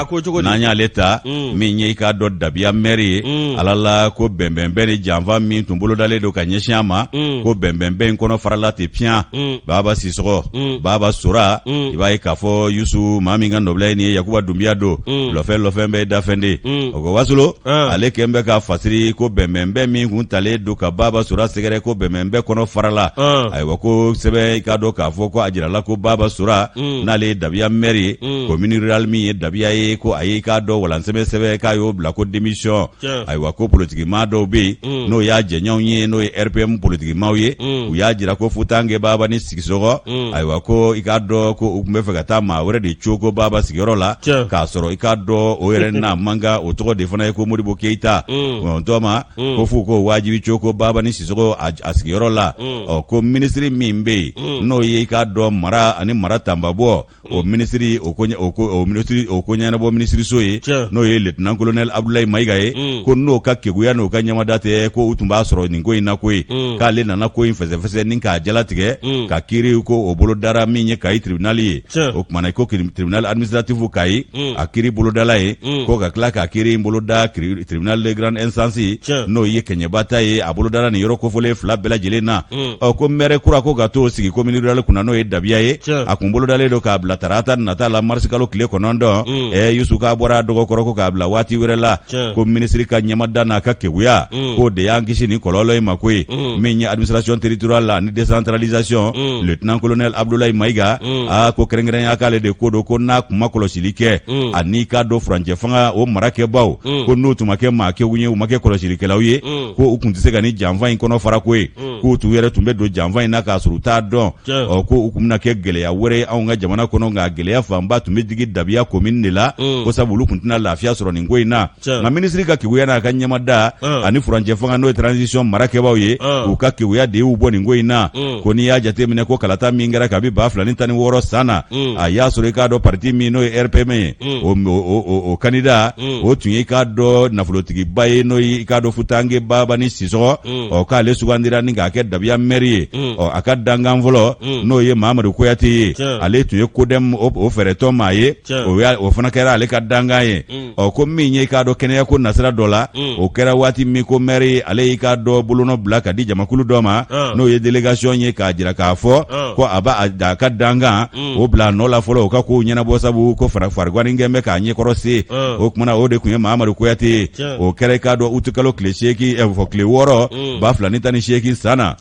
n'an y'ale ta min ye i k'a dɔn dabiya mɛri ye ala la ko bɛnbɛnbɛn ni janfa min tun bolodalen don ka ɲɛsin a ma ko bɛnbɛnbɛn in kɔnɔ farala ten piyan baba sisɔgɔ baba sora i b'a ye k'a fɔ yusu maa min ka nɔbila ye nin ye yakuba dunbiya don lɔfɛn lɔfɛn bɛɛ ye dafɛn de o ko wasolo ale kɛn bɛ ka fasiri ko bɛnbɛnbɛn min kun talen don ka baba sora sɛgɛrɛ ko bɛnbɛnbɛn kɔnɔ farala ayiwa ko sɛbɛn i k'a dɔn k'a fɔ ko a jirala ko baba sora n'ale ye dabiya mɛri ye commune rurale min ye dabiya ye ko a ye i k'a dɔn walansɛbɛ sɛbɛn k'a y'o bila ko démission ayiwa ko politikimaa dɔw bɛ yen n'o y'a jɛɲɔgɔnw ye n'o ye rpm politikimaw ye u y'a jira ko futanke baba ni sisɔgɔ ayiwa ko i k'a dɔn ko u tun bɛ fɛ ka taa maa wɛrɛ de coko baba sigiyɔrɔ la k'a sɔrɔ i k'a dɔn o yɛrɛ n'a man kan o tɔgɔ de fana ye ko modibo keyita tɔma ko f'u ko wajibi coko baba ni sisɔgɔ a sigiyɔrɔ la ɔ ko minisiri min bɛ yen n'o ye i k'a dɔn mara ani mara tanbabɔ o minisiri o o minisiri o ko ɲɛnabɔ minisiriso ye n'o ye lieutenant colonel Abdoulaye Mayiga ye ko n'o ka keguya n'o ka ɲɛmada tɛ ko u tun b'a sɔrɔ nin ko in na koyi k'ale nana ko in fɛsɛfɛsɛ ni k'a jalatigɛ ka kiiri ko o bolodara min ye Kayi tribunal ye o tuma na ko tribunal administratif Kayi a kiiri bolodala ye ko ka tila ka kiiri in boloda tribunal de grande instance n'o ye Kɛɲɛba ta ye a bolodara nin yɔrɔ kofɔlen fila bɛɛ lajɛlen na ɔ ko mɛrɛ kura ko ka t'o sigi commune rurale kunna n'o ye dabiya ye a kun bolodalen don k'a bila tarata nata la marisikalo tile 9 ɛ yusu k'a bɔra dɔgɔkɔrɔ ko k'a bila waati wɛrɛ la ko minisiri ka ɲɛmada n'a ka keguya k'o de y'an kisi nin kɔlɔlɔ in ma koyi min ye administration territoriale la ni décentralisation lieutenant colonel Abdoulaye Mayiga aa ko kɛrɛnkɛrɛnya k'ale de ko don ko n'a kun ma kɔlɔsili kɛ ani k'a dɔn furancɛ fanga o marakɛbaw ko n'u tun ma kɛ maa kegun ye u ma kɛ kɔlɔsilikɛlaw ye ko u kun tɛ se ka nin janfa in kɔnɔ fara koyi k'u tun yɛrɛ tun bɛ don janfa in na k'a sɔrɔ u t'a dɔn ɔ ko u kun bɛna kɛ gɛlɛya wɛrɛ ye anw ka jamana kɔnɔ nka gɛlɛya fanba tun bɛ digi dabiya commune de la ko sabu olu kun tɛna lafiya sɔrɔ nin ko in na nka minisiri ka keguya n'a ka ɲɛmada ani furancɛ fanga n'o ye transition marakɛbaw ye u ka keguya de y'u bɔ nin ko in na ko n'i y'a jateminɛ ko kalata min kɛra kabi 2016 san na a y'a sɔrɔ i k'a dɔn parti min n'o ye RPM ye o candidat o tun ye i k'a dɔn nafolotigiba ye n'o ye i k'a dɔn Futanke Baba ni Sisɔgɔ ɔ k'ale sugandira ni k'a kɛ dabiya mɛri ye ɔ a ka dankan fɔlɔ n'o ye Mamadu Kuyate ye ale tun ye CODEM o fɛɛrɛtɔn maa ye o fana kɛra ale ka dankan ye ɔ ko min ye i k'a dɔn kɛnɛya ko nasira dɔ la o kɛra waati min ko mɛri ale y'i k'a dɔn bolonɔ bila ka di jamakulu dɔ ma n'o ye délégation ye k'a jira k'a fɔ ko a b'a a ka dankan o bila a nɔ la fɔlɔ o ka kow ɲɛnabɔ sabu ko farigwanni kɛn bɛ k'a ɲɛkɔrɔ se o tuma na o de tun ye Mamadu Kuyate ye o kɛra i k'a dɔn utikalo tile 8 fɔ tile 6 2018 san na.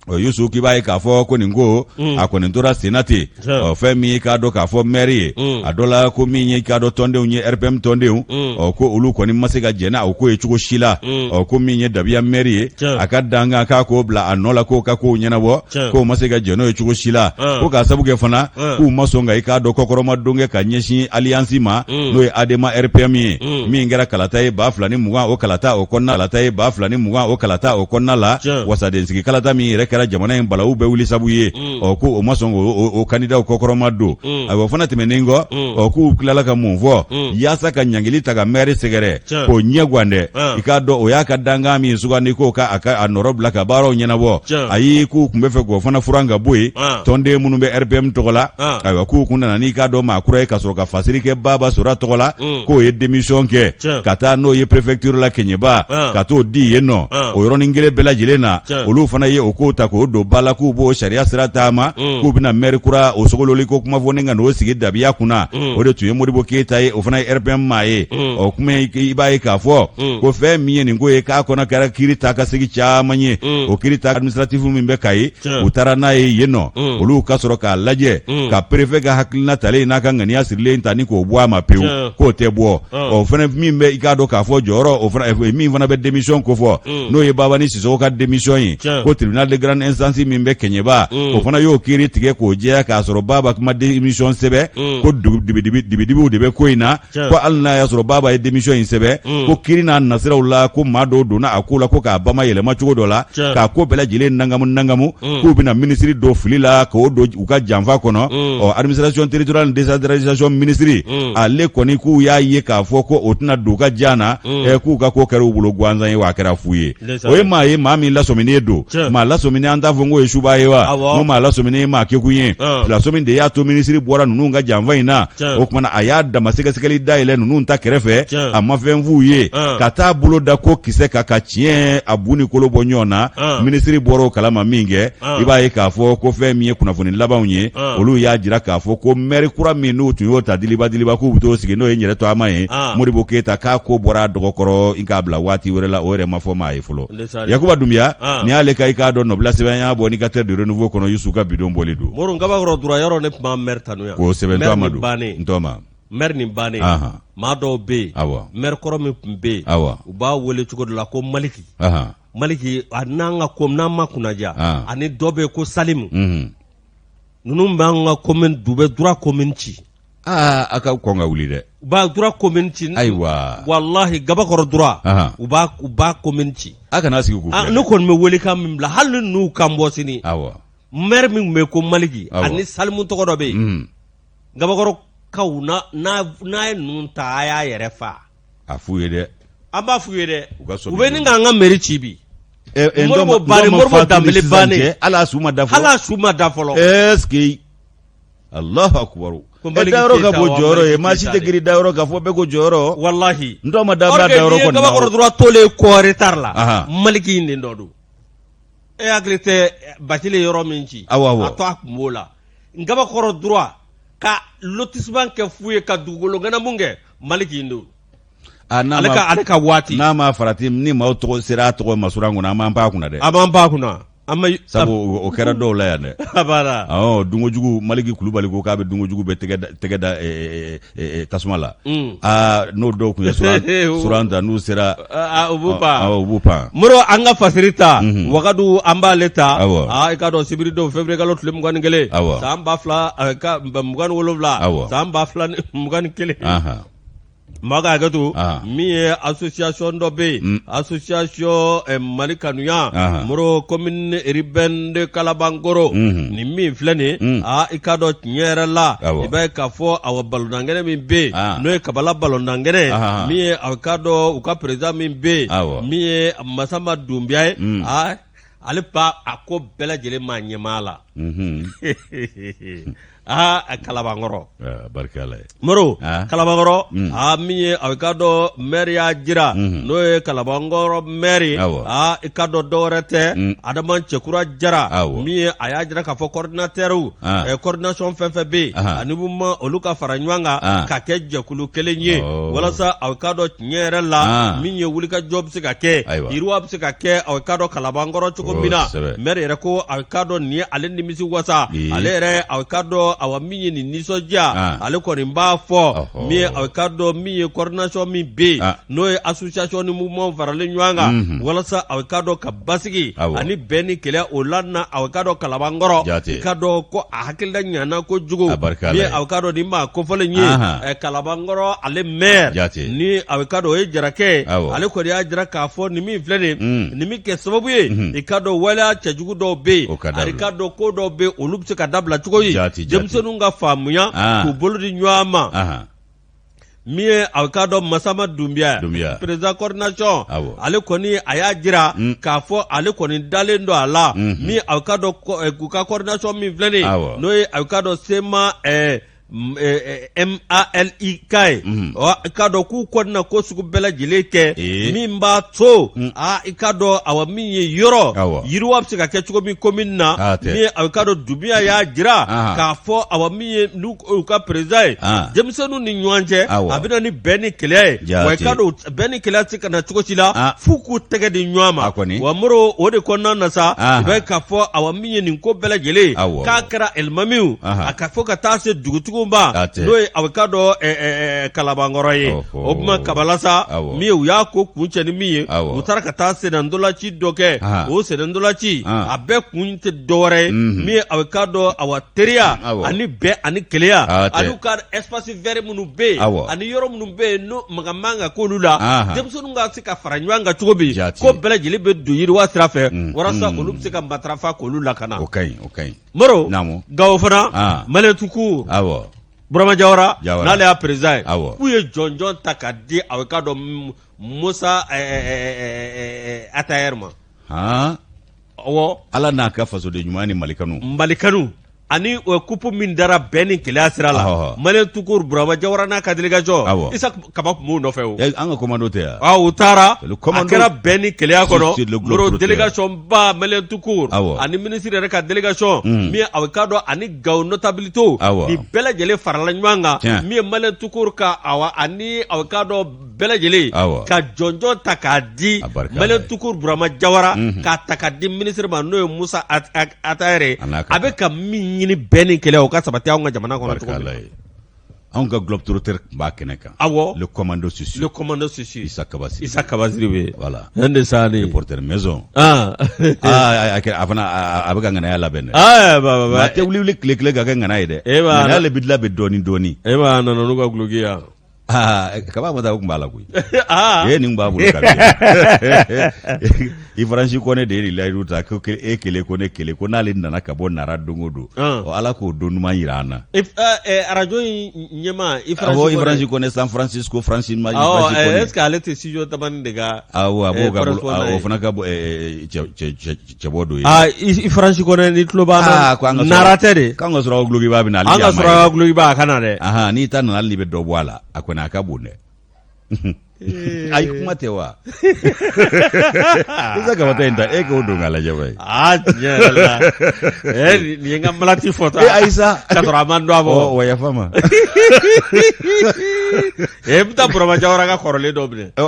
Ɔ Yusu k'i b'a ye k'a fɔ ko nin ko a kɔni tora senna ten ɔ fɛn min ye k'a dɔn k'a fɔ mɛri ye a dɔ la ko min ye k'a dɔn tɔndenw ye RPM tɔndenw ɔ ko olu kɔni ma se ka jɛn n'a o ko ye cogo si la ɔ ko min ye dabiya mɛri ye a ka dankan k'a k'o bila a nɔ la k'o ka kow ɲɛnabɔ k'o ma se ka jɛn n'o ye cogo si la ko k'a sabu kɛ fana k'u ma sɔn ka i k'a dɔn kɔkɔrɔmadon kɛ ka ɲɛsin alliance ma n'o ye ADEMA RPM ye min kɛra kalata ye 2020 o kalata o kɔnɔna kalata ye 2020 o kalata o kɔnɔna la wasadensigi kalata min yɛrɛ kɛra jamana in balawu bɛɛ wuli sabu ye ɔ ko o ma sɔn k'o kandidaw kɔkɔrɔma don ayiwa o fana tɛmɛnen kɔ ɔ k'u tilala ka mun fɔ yaasa ka ɲangili ta ka mɛri sɛgɛrɛ k'o ɲɛ gan dɛ i k'a dɔn o y'a ka dankan min sugandi k'o ka a ka a nɔrɔ bila ka baaraw ɲɛnabɔ ayi k'u tun bɛ fɛ k'o fana furan ka bɔ yen tɔnden minnu bɛ RPM tɔgɔ la ayiwa k'u kun nana n'i k'a dɔn maa kura ye ka sɔrɔ ka fasiri kɛ Baba Sora tɔgɔ la k'o ye démission kɛ ka taa n'o ye préfecture la Keɲeba ka t'o di yen nɔ o yɔrɔnin kelen bɛɛ lajɛlen na olu fana ye o kow ta k'o don ba la k'u b'o sariya sira taama k'u bɛna mɛri kura o sogololi ko kuma fɔ ni ka n'o sigi dabiya kunna o de tun ye Modibo Keyita ye o fana ye RPM maa ye ɔ kuma i b'a ye k'a fɔ ko fɛn min ye nin ko ye k'a kɔnɔ kɛra kiiri ta ka segin caman ye o kiiri ta administratif min bɛ Kayi u taara n'a ye yen nɔ olu ka sɔrɔ k'a lajɛ ka préfet ka hakilina talen n'a ka ŋaniya sirilen ta ni k'o bɔ a ma pewu k'o tɛ bɔ o fana min bɛ i k'a dɔn k'a fɔ jɔyɔrɔ o fana min fana bɛ démission kofɔ n'o ye Babani Sisɔkɔ ka démission ye ko tribunal de grande instance min bɛ Kɛɲɛba o fana y'o kiiri tigɛ k'o jɛya k'a sɔrɔ Baba ma démission sɛbɛn ko dibidibiw de bɛ ko in na ko hali n'a y'a sɔrɔ Baba ye démission in sɛbɛn ko kiiri n'a nasiraw la ko maa dɔw donna a ko la ko k'a bama yɛlɛma cogo dɔ la k'a ko bɛɛ lajɛlen nangamu nangamu k'u bɛna minisiri don fili la k'o don u ka janfa kɔnɔ ɔ administration territoriale décentralisation minisiri ale kɔni k'u y'a ye k'a fɔ ko o tɛna don u ka jan na k'u ka ko kɛra u bolo gansan ye wa a kɛra fu ye o ye maa ye maa min lasɔminen don maa lasɔminen lasɔminen an t'a fɔ k'o ye suba ye wa n ko maa lasɔminen ye maa kekun ye lasɔmi de y'a to minisiri bɔra ninnu ka janfa in na o tuma na a y'a dama sɛgɛsɛgɛli dayɛlɛ ninnu ta kɛrɛfɛ a ma fɛn f'u ye ka taa bolo da ko kisɛ kan ka tiɲɛ a bu ni kolo bɔ ɲɔgɔn na minisiri bɔra o kalama min kɛ i b'a ye k'a fɔ ko fɛn min ye kunnafoni labanw ye olu y'a jira k'a fɔ ko mɛri kura min n'u tun y'o ta diliba diliba k'u bɛ t'o sigi n'o ye n yɛrɛ tɔgɔma ye Modibo Keyita k'a ko bɔra a dɔgɔkɔrɔ i k'a bila waati wɛrɛ la o yɛrɛ ma fɔ maa ye fɔlɔ Yakuba Dunbiya nin y'ale ka i k'a dɔn nɔbila sɛbɛn an y'a bɔ Indicateur du Renouveau kɔnɔ Yusu ka bidon bɔli don Moro Gabakɔrɔ Droit yɔrɔ ne tun b'a mɛri tanu yan kosɛbɛ n tɔgɔma mɛri nin bannen maa dɔw bɛ yen mɛri kɔrɔ min tun bɛ yen u b'a wele cogo dɔ la ko Maliki Maliki a n'an ka ko n'an ma kunnaja ani dɔ bɛ yen ko Salimu ninnu b'an ka commune u bɛ Droit commune ci aa a ka kɔn ka wuli dɛ u b'a Droit commune ci ayiwa walahi Gabakɔrɔ Droit u b'a u b'a commune ci a kana sigi k'u ne kɔni bɛ welekan min bila hali ni n'u kan bɔ sini awɔ maire min tun bɛ ko Maliki ani Salimu tɔgɔ dɔ bɛ yen Gabakɔrɔkaw n'a ye ninnu ta a y'a yɛrɛ fa a f'u ye dɛ an b'a f'u ye dɛ u bɛ nin k'an ka mairie ci bi Moribo bannen Moribo Danbele bannen hali a su ma da fɔlɔ hali a su ma da fɔlɔ est ce que Allahu akubaru e dayɔrɔ ka bon jɔyɔrɔ ye maa si tɛ girin dayɔrɔ k'a fɔ bɛɛ ko jɔyɔrɔ walahi n tɔ ma da b'a dayɔrɔ kɔni na Gabakɔrɔ Droit tolen kɔ retard la Maliki in de nɔ don e hakili tɛ Bacili yɔrɔ min ci awɔ awɔ a to a kun b'o la Gabakɔrɔ Droit ka lotissement kɛ fu ye ka dugukolo ŋanamu kɛ Maliki in don ale ka ale ka waati n'a ma farati ni maaw tɔgɔ sera a tɔgɔ masuran kunna an b'an pan a kunna dɛ an b'an pan a kunna an ma sabu o kɛra dɔw la yan dɛ a banna awɔ dunkojugu Maliki Kulubali ko k'a bɛ dunkojugu bɛɛ tɛgɛ da tasuma la aa n'o dɔw tun ye suran ta n'u sera u b'u pan u b'u pan Moro an ka fasiri ta Wagadu an b'ale ta i k'a dɔn sibiri don février kalo tile 21 san 2027 san 2021 maa ka hakɛ to min ye association dɔ bɛ yen association Mali kanuya Moro commune urbaine de Kalabankoro nin min filɛ nin ye aa i k'a dɔn tiɲɛ yɛrɛ la i b'a ye k'a fɔ awa balontankɛnɛ min bɛ yen n'o ye Kabala balontankɛnɛ min ye a k'a dɔn u ka président min bɛ yen min ye Masamba Dunbiya ye aa ale b'a a ko bɛɛ lajɛlen maa ɲɛmaa la aa Kalabankɔrɔ barika Ala ye Moro Kalabankɔrɔ aa min ye a k'a dɔn maire y'a jira n'o ye Kalabankɔrɔ maire aa i k'a dɔn dɔwɛrɛ tɛ Adama Cɛkura Jara min ye a y'a jira k'a fɔ coordinateurw coordination fɛn fɛn bɛ yen ani mouvement olu ka fara ɲɔgɔn kan ka kɛ jɛkulu kelen ye walasa a k'a dɔn tiɲɛ yɛrɛ la min ye wulikajɔ bɛ se ka kɛ yiriwa bɛ se ka kɛ a k'a dɔn Kalabankɔrɔ cogo min na maire yɛrɛ ko a k'a dɔn nin ye ale nimisi wasa ale yɛrɛ a k'a dɔn awa min ye nin nisɔndiya ale kɔni b'a fɔ min ye a k'a dɔn min ye coordination min bɛ yen n'o ye association ni mouvement faralen ɲɔgɔn kan walasa a k'a dɔn ka basigi ani bɛn ni kelenya o lana a k'a dɔn Kalabankɔrɔ i k'a dɔn ko a hakilila ɲana kojugu min ye a k'a dɔn nin maa kofɔlen ye Kalabankɔrɔ ale maire ni a k'a dɔn o ye Jarakɛ ye ale kɔni y'a jira k'a fɔ nin min filɛ nin nin bɛ kɛ sababu ye i k'a dɔn waleya cɛjugu dɔw bɛ yen a k'a dɔn ko dɔw bɛ yen olu bɛ se ka dabila cogo ye denmisɛnninw ka faamuya k'u bolo di ɲɔgɔn ma min ye a k'a dɔn Masama Dunbiya président coordination ale kɔni a y'a jira k'a fɔ ale kɔni dalen don a la min a k'a dɔn k'u ka coordination min filɛ nin ye n'o ye a k'a dɔn CMA MALIK ye i k'a dɔn k'u kɔni na ko sugu bɛɛ lajɛlen kɛ min b'a to aa i k'a dɔn awa min ye yɔrɔ yiriwa bɛ se ka kɛ cogo min commune na min ye a k'a dɔn Dunbiya y'a jira k'a fɔ awa min ye u ka président ye denmisɛnninw ni ɲɔgɔn cɛ a bɛ na ni bɛn ni kelenya ye wa i k'a dɔn bɛn ni kelenya tɛ se ka na cogo si la f'u k'u tɛgɛ di ɲɔgɔn ma wa Moro o de kɔnɔna na sa i b'a ye k'a fɔ awa min ye nin ko bɛɛ lajɛlen k'a kɛra alimamiw a ka fɔ ka taa se dugutigiw ma n'o ye a k'a dɔn Kalabankɔrɔ ye o tuma Kabala sa min ye u y'a ko kuncɛ ni min ye u taara ka taa sennantolaci dɔ kɛ o sennantolaci a bɛɛ kun tɛ dɔwɛrɛ ye min ye a k'a dɔn awa teriya ani bɛn ani kelenya ani u ka espace vert minnu bɛ yen ani yɔrɔ minnu bɛ yen n'o maga man ka k'olu la denmisɛnninw ka se ka fara ɲɔgɔn kan cogo min ko bɛɛ lajɛlen bɛ don yiriwa sira fɛ walasa olu bɛ se ka matarafa k'olu lakana o ka ɲi o ka ɲi Moro Gawo fana Malien tout court Burama Jawara n'ale y'a président ye k'u ye jɔnjɔn ta ka di a k'a dɔn Musa Atayɛri ma. Awɔ. Ala n'a ka fasoden ɲuman ni Malikanu. Malikanu ani kupu min dara bɛn ni kelenya sira la, Malien tout court Burama Jawara n'a ka délégation, Isa Kaba tun b'u nɔfɛ o. An ka commando tɛ yan. Ah, u taara, a kɛra bɛn ni kelenya kɔnɔ, Moro délégation ba Malien tout court ani ministre yɛrɛ ka délégation min ye aw k'a dɔn ani Gawo notabilité, nin bɛɛ lajɛlen farala ɲɔgɔn kan, min ye Malien tout court ka awa ani aw k'a dɔn bɛɛ lajɛlen ka jɔnjɔn ta k'a di Malien tout court Burama Jawara, k'a ta k'a di ministre ma n'o ye Musa Atayɛrɛ, a bɛ ka min ɲini bɛn ni kelenya o ka sabati anw ka jamana kɔnɔ cogo min. Anw ka globe trotteur tun b'a kɛnɛ kan. Awɔ. Le commando Susu. Le commando Susu. Isa Kaba Sidibe. Isa Kaba Sidibe. Voilà. N de sa ni. Reporter maison. Ah. Ah, a fana a bɛ ka ŋanaya labɛn dɛ. Ah, ba ba ba. A tɛ wuli wuli tile tile ka kɛ ŋana ye dɛ. E b'a. Ŋanaya le bɛ labɛn dɔɔni dɔɔni. E b'a nana n'u ka guloki yan. Aa kaba ma taa o tun b'a la koyi. Aa. E nin b'a bolo kabi. Ifaransi Kɔnɛ de ye nin layidu ta ko e kelen ko ne kelen ko n'ale nana ka bɔ Nara don o don. Ɔ Ala k'o don ɲuman jira an na. Arajo in ɲɛmaa Ifaransi Kɔnɛ. Awɔ Ifaransi Kɔnɛ San Francisco Faransi ma Ifaransi Kɔnɛ. Est ce que ale tɛ studio Tamani de ka. Awɔ a b'o ka o fana ka cɛbɔ dɔ ye. Aa Ifaransi Kɔnɛ ni tulo b'an na. Nara tɛ de. K'an ka sɔrɔ gulokiba bɛ na. An ka sɔrɔ gulokiba a ka na dɛ. Ahan n'i ta nana hali n'i bɛ dɔ bɔ a la a kɔni a ka bon dɛ. Ayi kuma tɛ wa. Isa Kaba ta in ta e k'o don k'a lajɛ wa. Aa tiɲɛ yɛrɛ la nin ye n ka malati fɔtɔ. Ee ayi sa. Ka sɔrɔ a ma dɔn a bɔ. Wa yafa ma. Ee n bɛ taa Burama Jawara ka kɔrɔlen dɔ minɛ. Ɔ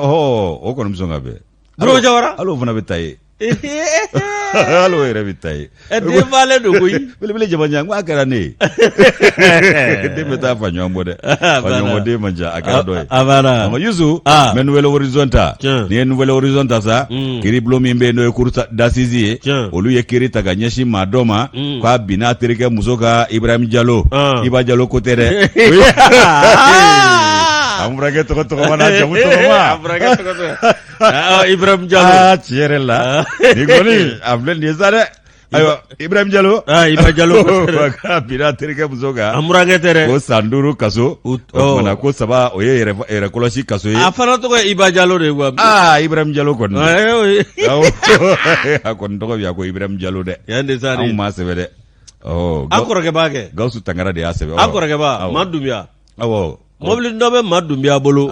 o kɔni bɛ sɔn ka bɛn. Burama Jawara. Hali o fana bɛ taa yen. Hali o yɛrɛ bɛ taa yen. Ɛ den falen don koyi. Belebele jamajan ko a kɛra ne ye. Den bɛ taa fa ɲɔgɔn bɔ dɛ. Fa ɲɔgɔn bɔ den man ca a kɛra dɔ ye. A banna. Yusu n bɛ Nouvel Horizon ta. N'i ye Nouvel Horizon ta sa. Kiiribulon min bɛ yen n'o ye cour d'assises ye. Olu ye kiiri ta ka ɲɛsin maa dɔ ma. K'a binna a terikɛ muso kan Ibrahim Jalo. Iba Jalo ko tɛ dɛ. An burankɛ tɔgɔ tɔgɔma n'a jamu tɔgɔma. An burankɛ tɔgɔ tɔgɔ. Ah, Ibrahim Jalo. Ah, tiɲɛ yɛrɛ la. Nin kɔni a filɛ nin ye sa dɛ. Ayiwa Ibrahim Jalo. Ah, Ibrahim Jalo. K'a binna terikɛ muso kan. An burankɛ tɛ dɛ. Ko san 5 kaso. O kumana ko 3 o ye yɛrɛ kɔlɔsi kaso ye. A fana tɔgɔ ye Iba Jalo de ye wa. Ah, Ibrahim Jalo kɔni. A kɔni tɔgɔ bɛ yan ko Ibrahim Jalo dɛ. Yan de sa de. Anw m'a sɛbɛn dɛ. An kɔrɔkɛ b'a kɛ. Gawusu Tangara de y'a sɛbɛn. An kɔrɔkɛ b'a Madunbiya. Awɔ. Mɔbili dɔ bɛ Madunbiya bolo.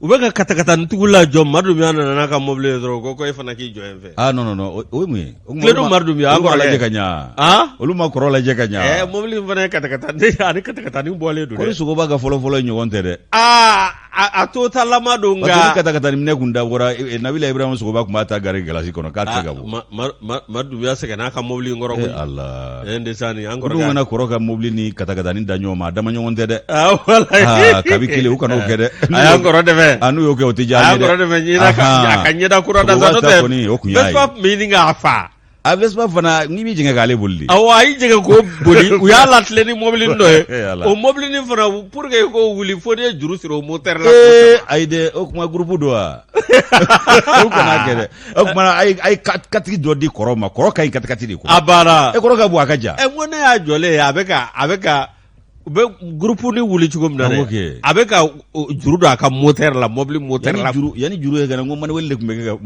U bɛ ka katakatanintigiw lajɔ Madunbiya nana n'a ka mobili ye dɔrɔn u ko ko e fana k'i jɔ yen fɛ. Ah non non non o ye mun ye? Tiledu Madunbiya an kɔrɔkɛ. Olu ma lajɛ ka ɲa. Ah? Olu ma kɔrɔ lajɛ ka ɲa. Ɛɛ mobili in fana ye katakatanin ani katakatanin bɔlen don dɛ. Kɔri Sogoba ka fɔlɔ fɔlɔ ɲɔgɔn tɛ dɛ. Aa a to ta lama don nka. Parce que ni katakatanin minɛ kun dabɔra Nabila Ibrahima Sogoba tun b'a ta gari galasi kɔnɔ k'a tɛ se ka bɔ. Madunbiya sɛgɛnna a ka mobili in kɔrɔ koyi. Ee Ala. Ee Ndesani an kɔrɔkɛ. Olu kana kɔrɔ ka mobili ni katakatanin da ɲɔgɔn ma a dama ɲɔgɔn tɛ dɛ. Ah walayi. Aa kabi kelen u kana o kɛ dɛ. A y'an kɔrɔ dɛmɛ. A n'u y'o kɛ o tɛ diya an ye dɛ. A y'an kɔrɔ dɛmɛ ɲina ka a ka ɲɛda kura da sa n'o tɛ. kɔni o kun y'a ye. Vespa tun bɛ ɲini k'a fa. A Vespa fana n'i b'i jɛngɛ k'ale boli de. Awɔ a y'i jɛngɛ k'o boli u y'a latilen ni mɔbilinin dɔ ye. O mɔbilinin fana pour que i k'o wuli fo n'i ye juru siri o moteur la. Ee ayi dɛ o kuma groupe don wa. O kana kɛ dɛ. O kuma a ye katigi dɔ di kɔrɔ ma kɔrɔ ka ɲi katikati de kɔ. A banna. E kɔrɔ ka bon a ka jan. Ɛ n ko ne y'a jɔlen ye a bɛ ka a bɛ ka u bɛ groupe ni wuli cogo min na dɛ a bɛ ka juru don a ka moteur la mobili moteur la yanni juru ye ka na n ko manuel de tun bɛ kɛ ka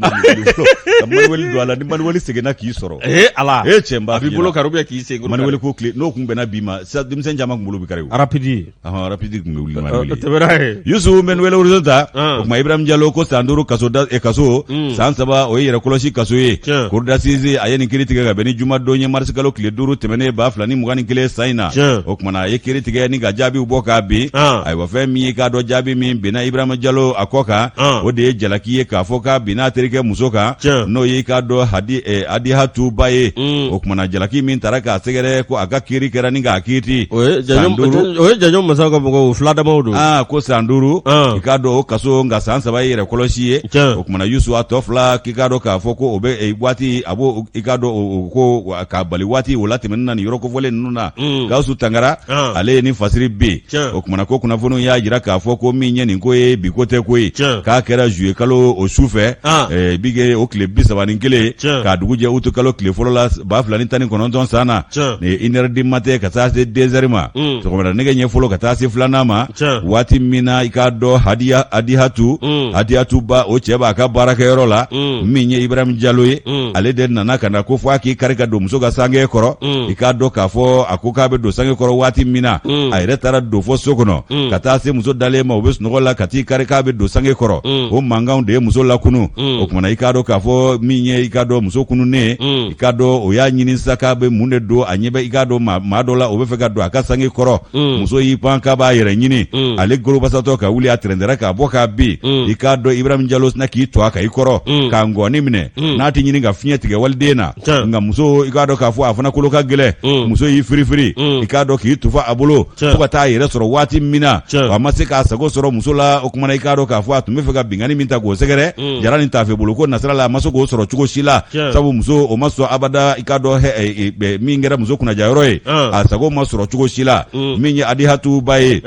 manuel don a la ni manuel seginna k'i sɔrɔ ee ala ee cɛ n b'a a b'i bolo kari ou bien k'i sen manuel ko tile n'o tun bɛnna bi ma sisan denmisɛn caman kunkolo bɛ kari o rapide ɔhɔn rapide tun bɛ wuli manuel ye tɛmɛna ye Yusu n bɛ Nouvel Horizon ta o tuma Ibrahim Jalo ko san 5 kaso da kaso san 3 o ye yɛrɛkɔlɔsi kaso ye cour d'assises a ye nin kiiri tigɛ ka bɛn ni jumadon ye marisikalo tile 5 tɛmɛnen 2021 san in na o tuma na a ye kiiri tigɛ ni ka jaabiw bɔ k'a bin ayiwa fɛn min ye k'a dɔn jaabi min binna Ibrahim Jalo a kɔ kan o de ye jalaki ye k'a fɔ k'a binna a terikɛ muso kan n'o ye k'a dɔn hadi Adihatu Ba ye o tuma na jalaki min taara k'a sɛgɛrɛ ko a ka kiiri kɛra ni k'a kiiti o ye janjo masaw ka mɔgɔw fila damaw don aa ko san 5 i k'a dɔn o kaso nka san 3 ye yɛrɛ kɔlɔsi ye o tuma na Yusu a tɔ 2 k'i k'a dɔn k'a fɔ ko o bɛ waati a b'o i k'a dɔn o ko k'a bali waati o latɛmɛni na nin yɔrɔ kofɔlen ninnu na Gawusu Tangara ale ye ni fasiri bi. O kumana ko kunnafoniw y'a jira k'a fɔ ko min ye nin ko ye, bi ko tɛ koyi, k'a kɛra juillet kalo o su fɛ, bi kɛ o tile 31, k'a dugu jɛ uti kalo tile fɔlɔ la 2019 san na, 1 heure du matin ka taa se 2 heures ma, sɔgɔmada nɛgɛ ɲɛ fɔlɔ ka taa se filanan ma. Waati min na, i k'a dɔn, hadiya adihatu Adihatu ba, o cɛ b'a ka baarakɛyɔrɔ la, min ye Ibrahim Jalo ye, ale de nana ka na ko fo a k'i kari ka don muso ka sange kɔrɔ. I k'a dɔn k'a fɔ a ko k'a bɛ don sange kɔrɔ waati min na, a yɛrɛ taara don fɔ so kɔnɔ ka taa se muso dalen ma, o bɛ sunɔgɔ la, ka t'i kari k'a bɛ don sange kɔrɔ. O mankanw de ye muso lakunu. O kumana, i k'a dɔn k'a fɔ min ye, i k'a dɔn, muso kununnen, i k'a dɔn, o y'a ɲini sa k'a bɛ mun de don. A ɲɛ bɛ, i k'a dɔn, maa dɔ la, o bɛ fɛ ka don a ka sange kɔrɔ. Muso y'i pan k'a b'a yɛrɛ ɲini. Ale gorobasatɔ ka wuli, a tɛrɛntɛra k'a bɔ k'a bin. I k'a dɔn, Ibrahim Jalo sina k'i to a kan i kɔrɔ k'a ngɔni minɛ n'a tɛ ɲini ka fiɲɛ tigɛ waliden na. Nka muso, i k'a dɔn k'a fɔ a fana kolo ka gɛlɛn. Muso y'i firifiri, i k'a dɔn, k'i tufa a bolo fo ka taa yɛrɛ sɔrɔ waati min na, a ma se k'a sago sɔrɔ muso la. O kumana, i k'a dɔn k'a fɔ a tun bɛ fɛ ka binkanni min ta k'o sɛgɛrɛ jara ni taafe bolo ko nasira la, a ma se k'o sɔrɔ cogo si la, sabu muso o ma sɔn abada. I k'a dɔn, min kɛra muso kunnajayɔrɔ ye, a sago ma sɔrɔ cogo si la. Min ye Adihatu ba ye,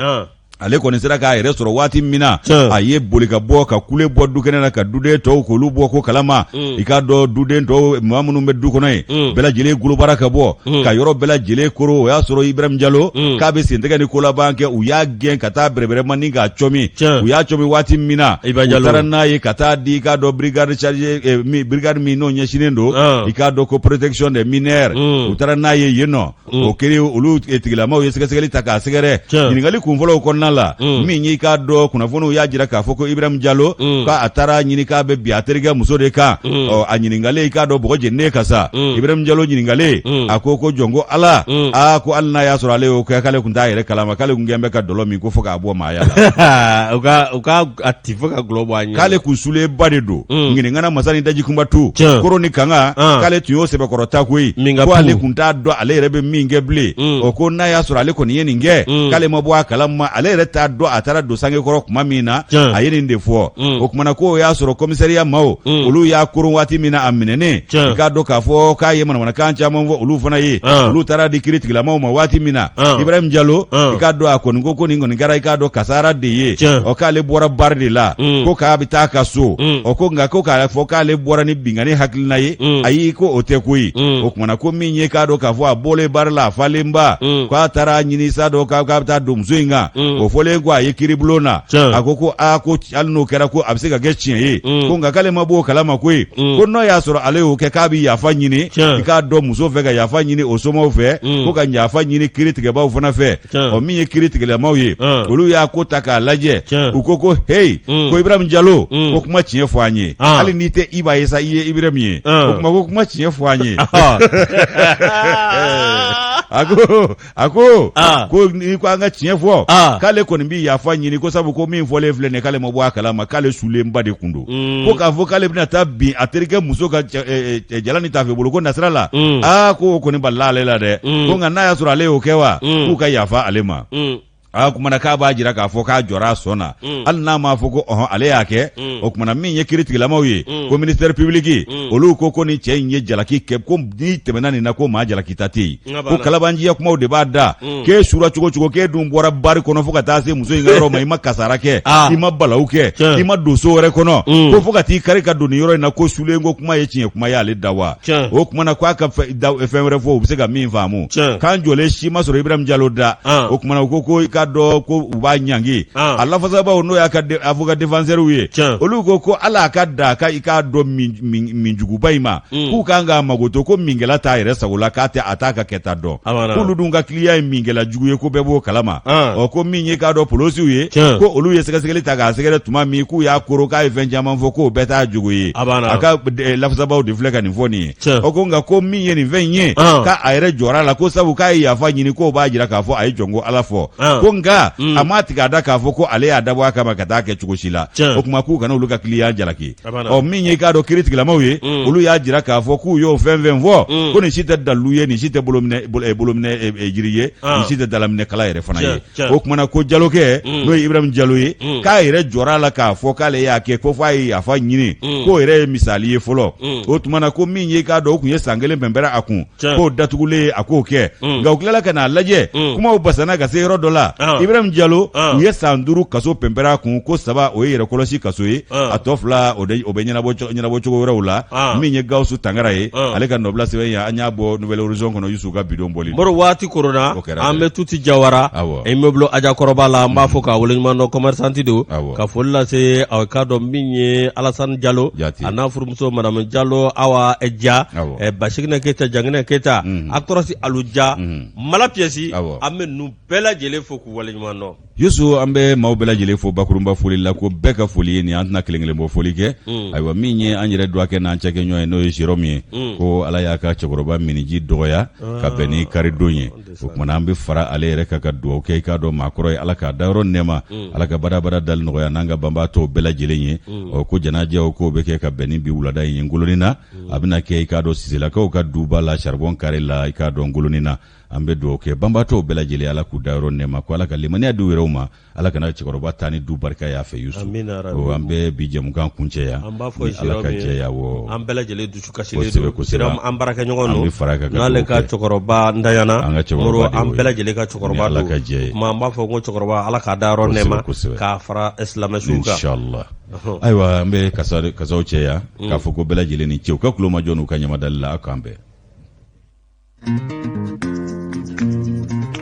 ale kɔni sera k'a yɛrɛ sɔrɔ waati min na, a ye boli ka bɔ ka kule bɔ dukɛnɛ na, ka duden tɔw k'olu bɔ ko kalama. I k'a dɔn, duden tɔw, maa minnu bɛ du kɔnɔ yen, bɛɛ lajɛlen golobara ka bɔ ka yɔrɔ bɛɛ lajɛlen koro. O y'a sɔrɔ Ibrahim Jalo k'a bɛ sentigɛ ni kolaban kɛ. U y'a gɛn ka taa bɛrɛbɛrɛ man k'a cɔmi. U y'a cɔmi waati min na, u taara n'a ye ka taa di, i k'a dɔn, brigade chargée, brigade min n'o ɲɛsinnen don, i k'a dɔn, ko protection des mineurs, u taara n'a ye yen nɔ. O kɛlen, olu tigilamaw ye sɛgɛsɛgɛli ta k'a sɛgɛrɛ. Ɲininkali kunfɔlɔw kɔnɔna la, min y'i k'a dɔn, kunnafoniw y'a jira k'a fɔ ko Ibrahim Jalo k'a taara ɲini k'a bɛ bin a terikɛ muso de kan. Ɔ, a ɲininkalen, i k'a dɔn, bɔgɔ jeninen ka sa. Ibrahim Jalo ɲininkalen, a ko jɔn ko Ala, aa, ko hali n'a y'a sɔrɔ ale y'o kɛ, k'ale tun t'a yɛrɛ kalama, k'ale tun kɛn bɛ ka dɔlɔ min ko fo k'a bɔ maaya la. U ka a ti fo ka gulɔ bɔ a ɲɛ. K'ale kun sulenba de don, ŋiniŋana masa ni daji kunba tu, koro ni kanga, k'ale tun y'o sɛbɛkɔrɔta koyi, ko ale kun t'a dɔn ale yɛrɛ bɛ min kɛ bilen. O ko n'a y'a sɔrɔ ale kɔni ye nin kɛ, k'ale ma bɔ a kalama, ale yɛrɛ t'a dɔn a taara don sange kɔrɔ tuma min na. A ye nin de fɔ. O kumana ko o y'a sɔrɔ komisariya maaw, olu y'a koron waati min na, a minɛnen, i k'a dɔn k'a fɔ k'a ye manamanakan caman fɔ olu fana ye. Olu taara di kiri tigilamaw ma waati min na, Ibrahim Jalo, i k'a dɔn, a kɔni ko nin kɔni kɛra, i k'a dɔn, kasara de ye. Ɔ, k'ale bɔra bari de la, ko k'a bɛ taa ka so. Ɔ, ko nka ko k'a fɔ k'ale bɔra ni binkanni hakilina ye, ayi, ko o tɛ koyi. O kumana ko min ye, k'a dɔn k'a fɔ a bɔlen bari la, a falenba, k'a taara ɲini sa dɔ k'a bɛ taa don muso in kan. O fɔlen ko a ye kiiribulon na, a ko aa, ko hali n'o kɛra, ko a bɛ se ka kɛ tiɲɛ ye, ko nka k'ale ma b'o kalama koyi, ko n'o y'a sɔrɔ ale y'o kɛ, k'a bɛ yafa ɲini, i k'a dɔn, muso fɛ, ka yafa ɲini o somaw fɛ, ko ka yafa ɲini kiiri tigɛbaw fana fɛ. Ɔ, min ye kiiri tigɛlamaw ye, olu y'a ko ta k'a lajɛ. U ko heyi, ko Ibrahim Jalo, ko kuma tiɲɛ fɔ an ye. Hali n'i tɛ Iba ye sa, i ye Ibrahim ye. O kuma ko kuma tiɲɛ fɔ an ye. A ko ko n'i ko an ka tiɲɛ fɔ, k'ale kɔni bɛ yafa ɲini, ko sabu ko min fɔlen filɛ nin ye, k'ale ma bɔ a kalama, k'ale sulenba de kun don, ko k'a fɔ k'ale bɛna taa bin a terikɛ muso ka jala ni taafe bolo ko nasira la, aa, ko o kɔni balila ale la dɛ. Ko nka n'a y'a sɔrɔ ale y'o kɛ wa, k'u ka yafa ale ma. A kumana k'a b'a jira k'a fɔ k'a jɔra a sɔn na, hali n'a m'a fɔ ko ɔhɔn, ale y'a kɛ. O kumana min ye kiri tigilamaw ye, ko ministère public, olu ko ni cɛ in ye jalaki kɛ, ko n'i tɛmɛna nin na, ko maa jalakita tɛ yen, ko kalabanciya kumaw de b'a da, k'e sura cogo cogo, k'e dun bɔra bari kɔnɔ fo ka taa se muso in ka yɔrɔ ma, i ma kasara kɛ, i ma balawu kɛ, i ma don so wɛrɛ kɔnɔ, ko fo ka t'i kari ka don nin yɔrɔ in na, ko sulen ko kuma ye tiɲɛ kuma ye ale da wa? O kumana k'a ka fɛn wɛrɛ fɔ, u bɛ se ka min faamu, k'an jɔlen si ma sɔrɔ Ibrahim Jalo da. O kumana u ko i k'a dɔn ko u b'a ɲangi. A lafasabaw, n'o y'a ka avocat défenseur ye, olu ko ala a ka da ka, i k'a dɔn, minjuguba in ma, k'u kan k'a magoto, ko minkɛla t'a yɛrɛ sago la, k'a tɛ a t'a ka kɛta dɔn, k'olu dun ka client ye minkɛla jugu ye, ko bɛɛ b'o kalama. Ɔ, ko min ye, k'a dɔn, polosiw ye, ko olu ye sɛgɛsɛgɛli ta k'a sɛgɛrɛ tuma min k'u y'a koro k'a ye fɛn caman fɔ, k'o bɛɛ t'a jogo ye. A ka lafasabaw de filɛ ka nin fɔ nin ye. O ko nka ko min ye nin fɛn in ye, k'a a yɛrɛ jɔra a la, ko sabu k'a ye yafa ɲini, k'o b'a jira k'a fɔ a ye jɔnko Ala fɔ. Ko nka a m'a tigɛ a da k'a fɔ ko ale y'a dabɔ a kama ka taa kɛ cogo si la. O tuma k'u kana olu ka kiliyan jalaki. Ɔ min ye i k'a dɔn kiritigilamaw ye, olu y'a jira k'a fɔ k'u y'o fɛn fɛn fɔ, ko nin si tɛ dalilu ye, nin si tɛ bolominɛ jiri ye, nin si tɛ dalaminɛ kala yɛrɛ fana ye. O tuma na ko jalokɛ, n'o ye Ibrahim Jalo ye, k'a yɛrɛ jɔra a la k'a fɔ k'ale y'a kɛ, ko f'a ye yafa ɲini, k'o yɛrɛ ye misali ye fɔlɔ. O tuma na ko min ye i k'a dɔn o tun ye san kelen pɛnpɛrɛ a kun, k'o datugulen a k'o kɛ. Nka u tilala ka n'a lajɛ, kumaw basanna ka se yɔrɔ dɔ la, Ibrahim Jalo, u ye san 5 kaso pɛnpɛrɛ a kun, ko 3 o ye yɛrɛkɔlɔsi kaso ye, a tɔ 2 o bɛ ɲɛnabɔ cogo wɛrɛw la. Min ye Gawusu Tangara ye, ale ka nɔbila sɛbɛn ye, an y'a bɔ Nouvel Horizon kɔnɔ, Yusu ka bidon bɔli. Moro, waati koronna, an bɛ Tuti Jawara, immeuble Ajakɔrɔba la, an b'a fɔ k'a waleɲuman dɔn, commerçant don, ka foli lase a k'a dɔn min ye Alasani Jalo, a n'a furumuso madame Jalo Awa Ja, Basiginɛ Keyita, Janginɛ Keyita, Actros Alu Ja, Mala Piyɛsi, an bɛ ninnu bɛɛ lajɛlen fo k'u waleɲuman dɔn. Yusu, an bɛ maaw bɛɛ lajɛlen fo bakurunba foli la, ko bɛɛ ka foli ye nin, an tɛna kelen kelen bɔ foli kɛ. Ayiwa, min ye an yɛrɛ dɔgɔkɛ n'an cakɛɲɔgɔn ye, n'o ye Jérôme ye, ko Ala y'a ka cɛkɔrɔba miniji dɔgɔya ka bɛn ni karidon ye. O tuma na an bɛ fara ale yɛrɛ kan ka dugawu kɛ, i k'a dɔn maakɔrɔ ye, Ala k'a dayɔrɔ nɛɛma, Ala ka badabada dali nɔgɔya n'an ka banbaatɔw bɛɛ lajɛlen ye. Ɔ ko janajaw k'o bɛ kɛ ka bɛn ni bi wulada in ye Ngolonin na. A bɛna kɛ i k'a dɔn Siselakaw ka duba la, Charbon Carré la, i k'a dɔn Ngolonin na. An bɛ dugawu kɛ banbaatɔw bɛɛ lajɛlen, Ala k'u dayɔrɔ nɛɛma, ko Ala ka limaniya di u yɛrɛw ma, Ala kana cɛkɔrɔba taa ni du barika y'a fɛ. Yusu, an bɛ bi jɛmukan kuncɛ yan. An b'a fɔ Ala ka jɛ ya wɔ, an bɛɛ lajɛlen dusu kasilen don, kosɛbɛ, an baarakɛɲɔgɔn don, an bɛ fara kan, n'ale ka cɛkɔrɔba ntanyana, an ka cɛkɔrɔba, an bɛɛ lajɛlen ka cɛkɔrɔba don, Ala ka jɛ ye. Kuma an b'a fɔ ko cɛkɔrɔba, Ala k'a dayɔrɔ nɛɛma, k'a fara silamɛsuw kan, inshallah. Ayiwa, an bɛ kasaw cɛ yan k'a fɔ ko bɛɛ lajɛlen ni ce u ka tulomajɔ n'u ka ɲamadali la. Aw k'an bɛn.